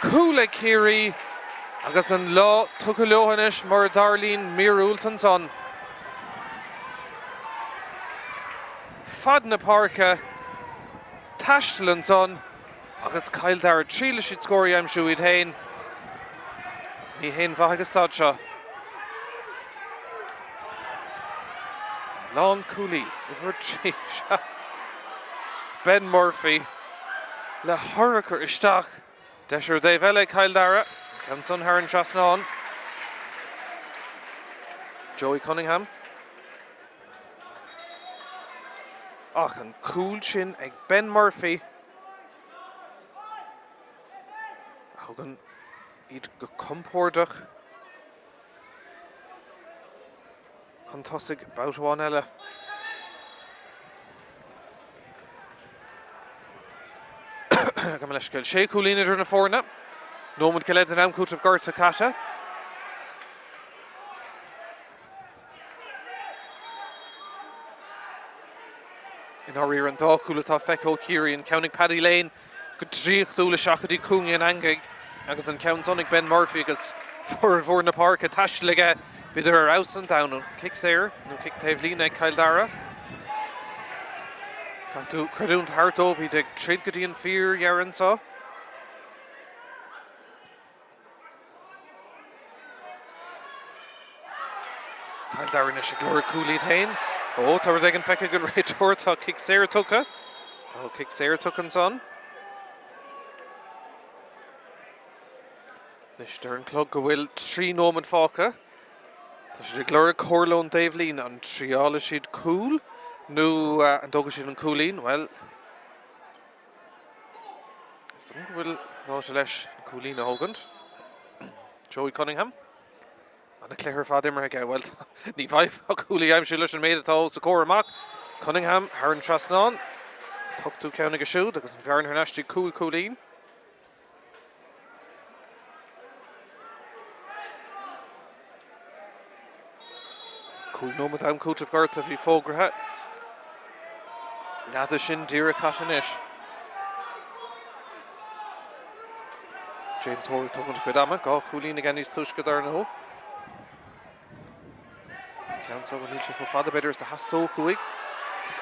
Cúl ag Ciarraí agus an lá tugtha leo anois mura dtarlaíonn míorúilt ansan. Fad na páirce, taisteal ansan agus Cill Dara, triailfidh siad scór a aimsiú iad féin. Ní haon mhaith ag an staid seo. Lánchúlaí, uimhir 3, sea. Ben Murphy le hurchar isteach. Deis ar an dtaobh eile ag Cill Dara. An ceann san thar an trasnán. Joey Cunningham. Ach an cúl sin ag Ben Murphy a thugann iad go compordach chun tosaigh babhta amháin eile. Gabh mo leithscéal. Sé chúilín idir na foirne. Nóiméad go leith den am cúitimh gortaithe caite. I ndáiríre an dá chúl atá feicthe ó Chiarraí, an ceann ag Paddy Lane go draíochtúil isteach go dtí cúinne an eangaigh agus an ceann san ag Ben Murphy agus formhór na páirce taistil aige. Bhíodar ar fheabhas an domhan. Cic saor nó cic taobh líne ag Cill Dara. Caithfidh tú creidiúint a thabhairt dóibh, iad ag troid go dtí an fíordheireadh anseo. Cill Dara anois ag lorg cúl iad féin. Ó, tá rud éigin feicthe ag an réiteoir, tá cic saor tugtha. Tá cic saor tugtha ansan. Anois deir an clog go bhfuil 3 nóiméad fágtha. Tá siad ag lorg comhairle ón dtaobhlíne. An dtriálfaidh siad cúl nó an dtógfaidh siad an cúilín? Bhuel, Is dóigh go bhfuil ráite leis an cúilín a thógaint. Joey Cunningham. Ana cluiche ar fad imeartha aige. Bhuel, ní bhfaighfeá cúl a aimsiú leis an méid atá os a comhair amach. Cunningham thar an trasnán. An t-ochtú ceann aige siúd agus an bhearna thar n-ais dtí 5 chúilín. 5 nóiméad am cúitimh gortaithe a bhí fógraithe. Leath de sin díreach caite anois. James Hoare ag tógaint a chuid ama, 2 chúilín aige níos túisce dar ndóigh. Ceann seo níl sé chomh fada b'fhéidir is a theastódh uaidh.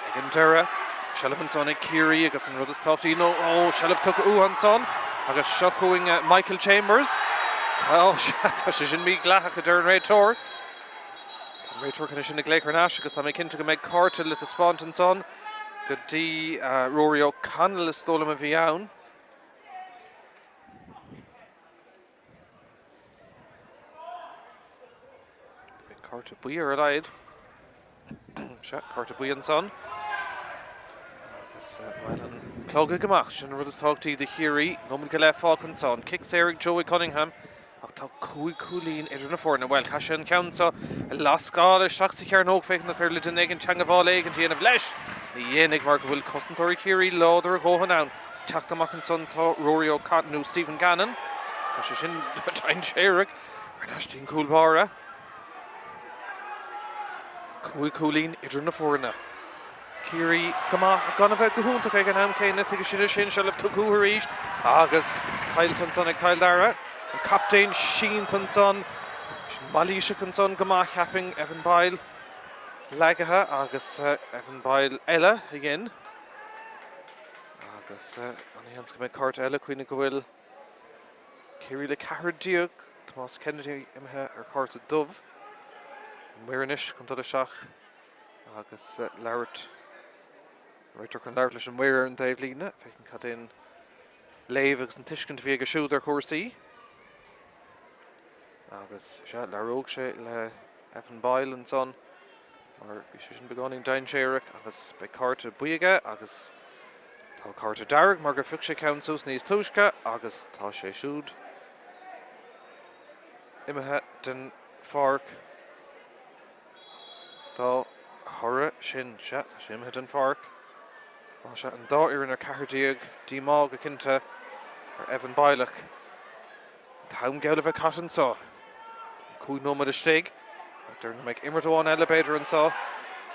Ag an deireadh, seilbh ansan ag Ciarraí agus an rud is tábhachtaí nó ó seilbh tugtha uathu ansan agus seo chugainn eh, Michael Chambers. Tá tá sé sin mídhleathach a deir an réiteoir. Tá an réiteoir chun é sin a ghlaoch thar n-ais agus tá mé cinnte go mbeidh cárta le taispeáint ansan go dtí eh, Rory O'Connell is dóigh liom a bhí ann. Beidh cárta buí ar a laghad. Sea, cárta buí ansan. Agus bhuel an clog ag imeacht, sin an rud is tábhachtaí do Chiarraí. Nóiméad go leith fágtha ansan. Cic saor ag Joey Cunningham. Ach tá 5 chúilín idir na foirne. Bhuel, caithfidh sé an ceann seo a lascáil isteach sa chearnóg féachaint an féidir le duine éigin teangabháil éigin a dhéanamh leis. Ní dhéanfaidh mar go bhfuil cosantóirí Chiarraí láidir a dhóthain ann. Teacht amach ansan tá Rory O'Connor nó Stephen Gannon. Tá sé sin dainséarach. Thar n-ais dtí an cúl báire. 5 chúilín idir na foirne. Ciarraí go maith ach gan a bheith go hiontach ag an am céanna. Tuigfidh siad é sin. Seilbh tugtha uathu arís agus caillte ansan ag Cill Dara. An captaen sínte ansan. Sin mailíseach ansan go maith cheapfainn. Evan Boyle leagaithe agus Evan Boyle eile a dhein. Agus an-sheans go mbeidh cárta eile. Cuimhnigh go bhfuil Ciarraí le ceathrar déag. Tomás Kennedy imithe ar chárta dubh. An maor anois chun dul isteach agus labhairt, an réiteoir chun labhairt leis an maor ar an taobhlíne, féachaint cad é an léamh agus an tuiscint a bhí aige siúd ar chúrsaí. Agus sea, labhróidh sé le Evan Boyle ansan mar bhí sé sin beagáinín dainséarach agus beidh cárta buí aige agus tá cárta dearg mar gur phioc sé ceann suas níos túisce agus tá sé siúd imithe den pháirc dá thoradh sin. Sea, tá sé imithe den pháirc. Tá sé an dá fhoireann ar 14, díomá go cinnte ar Evan Boyle ach an t-am geall le bheith caite anseo. 5 nóiméad istigh. Ach déarfainn go mbeidh imirt amháin eile b'fhéidir anseo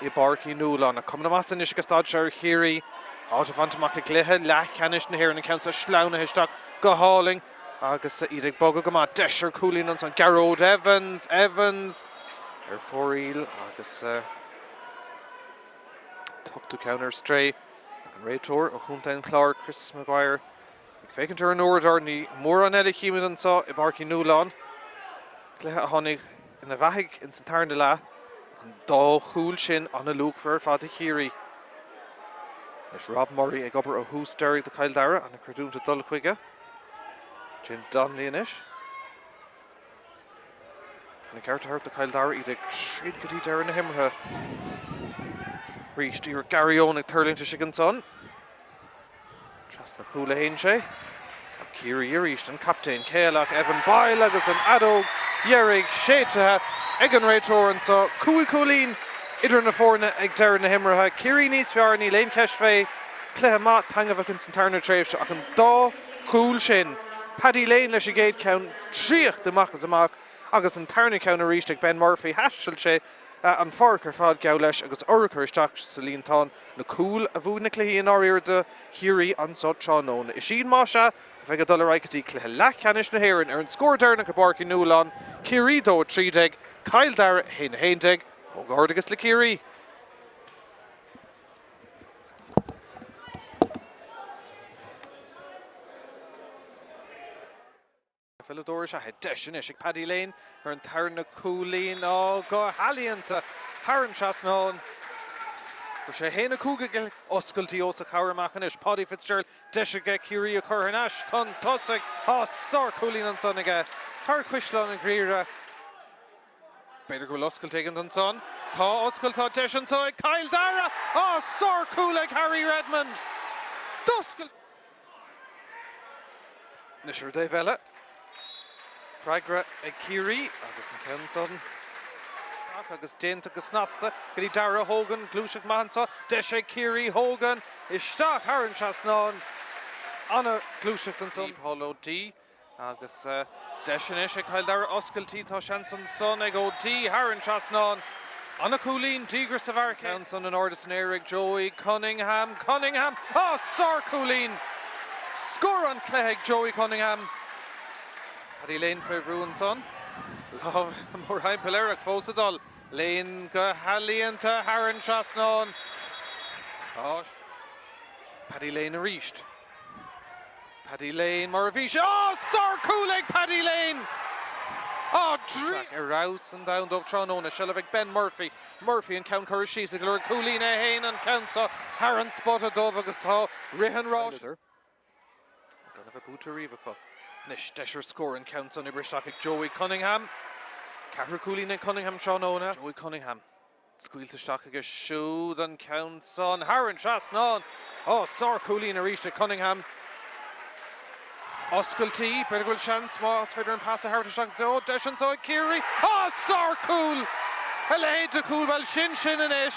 i bPáirc Uí Nualláin. Ach cuma na measa anois ag staid seo ar Chiarraí áit a bhaint amach i gcluiche leathcheannais na hÉireann. An ceann seo sleamhnaithe isteach go hálainn agus iad ag bogadh go maith. Deis ar chúilín ansan. Gearóid Evans, Evans ar fóraoil agus tugtar ceann ar strae. Ach an réiteoir ó Chontae an Chláir, Chris Maguire, ag féachaint ar an uaireadóir. Ní mórán eile a chímid anseo i bPáirc Uí Nualláin. Cluiche a tháinig ina bheathaidh ins an tarna leath ach an dá chúl sin an-luachmhar ar fad do Chiarraí. Anois Rob Murray ag obair ó thús deiridh do Chill Dara, an-chreidiúint ag dul chuige. James Donnelly anois. Chun an ceart a thabhairt do Chill Dara, iad ag troid go dtí deireadh na himeartha. Arís iarracht Gary Owen ag tuirlingt istigh ansan. Trasna cúl a théann sé. Ach Ciarraí arís, an captaen céanna Evan Boyle agus an fheadóg dheiridh séidte ag an réiteoir anseo. 5 chúilín idir na foirne ag deireadh na himeartha. Ciarraí níos fearr, níl aon cheist fé. Cluiche maith taitneamhach ins an tarna tréimhse ach an dá chúl sin, Paddy Lane leis an gcéad cheann, draíocht amach is amach agus an tarna ceann arís ag Ben Murphy. Thaistil sé an pháirc ar fad geall leis agus urchar isteach sa líontán. Na cúil a bhuaigh na cluichí i ndáiríre do Chiarraí anso tráthnóna. Is iad, más ea, a bheidh ag dul ar aghaidh go dtí cluiche leathcheannais na hÉireann ar an scór deireanach i bPáirc Uí Nualláin, Ciarraí 2, 13, Cill Dara 1, 11. Comhghairdeachas le Ciarraí. Peileadóir is ea é. Deis anois ag Paddy Lane ar an tarna cúilín. Á, go healaíonta thar an trasnán. Fuair sé 1-5 ag oscailtí os a chomhair amach anois. Paudie Fitzgerald, deis aige Ciarraí a chur thar n-ais chun tosaigh. Á, sárchúilín ansan aige. Fear Chaisleán an Ghriaire. B'fhéidir go bhfuil oscailt éigin ansan. Tá oscailt, tá deis anso ag Cill Dara! Á, sárchúl ag Harry Redmond! D'oscail. Anois ar an dtaobh eile, freagra ag Ciarraí agus an ceann san amach agus déanta go snasta go dtí Darragh Hogan. Gluaiseacht maith anso, deis ag Ciarraí, Hogan isteach thar an trasnán. Ana-ghluaiseacht ansan. Paul O'Dea Agus deis anois ag Cill Dara oscailtí, tá seans ansan ag O'Dea thar an trasnán. Ana-chúilín, díograis sa bhfear ceann san in airde san aer ag Joey Cunningham. Cunningham! Á, sárchúilín! Scór an chluiche ag Joey Cunningham. Paddy Lane fé bhrú ansan. Lámh mórthimpeall air ach fós ag dul. Lane go healaíonta thar an trasnán. Á, Paddy Lane arís. Paddy Lane mar a bhí sé. Á! Sár-chúl ag Paddy Lane! Á! Ar fheabhas an domhan dóibh tráthnóna. Seilbh ag Ben Murphy. Murphy an ceann curtha síos ag lorg cúilín é fhéin an ceann seo thar an spota dubh agus tá rith an ráis. Gan a bheith buaite riamh acu. Anois deis ar scór an ceann san oibrithe isteach ag Joey Cunningham. Ceathrú cúilín ag Cunningham tráthnóna. Joey Cunningham. Scaoilte isteach aige siúd an ceann san thar an trasnán. Ó, sár-chúilín arís ag Cunningham. Oscailtí, b'fhéidir go bhfuil seans más féidir an pas a thabhairt isteach dó. Deis anso ag Ciarraí. Ó, sár-chúl! A leithéid de chúl, bhuel sin sin anois.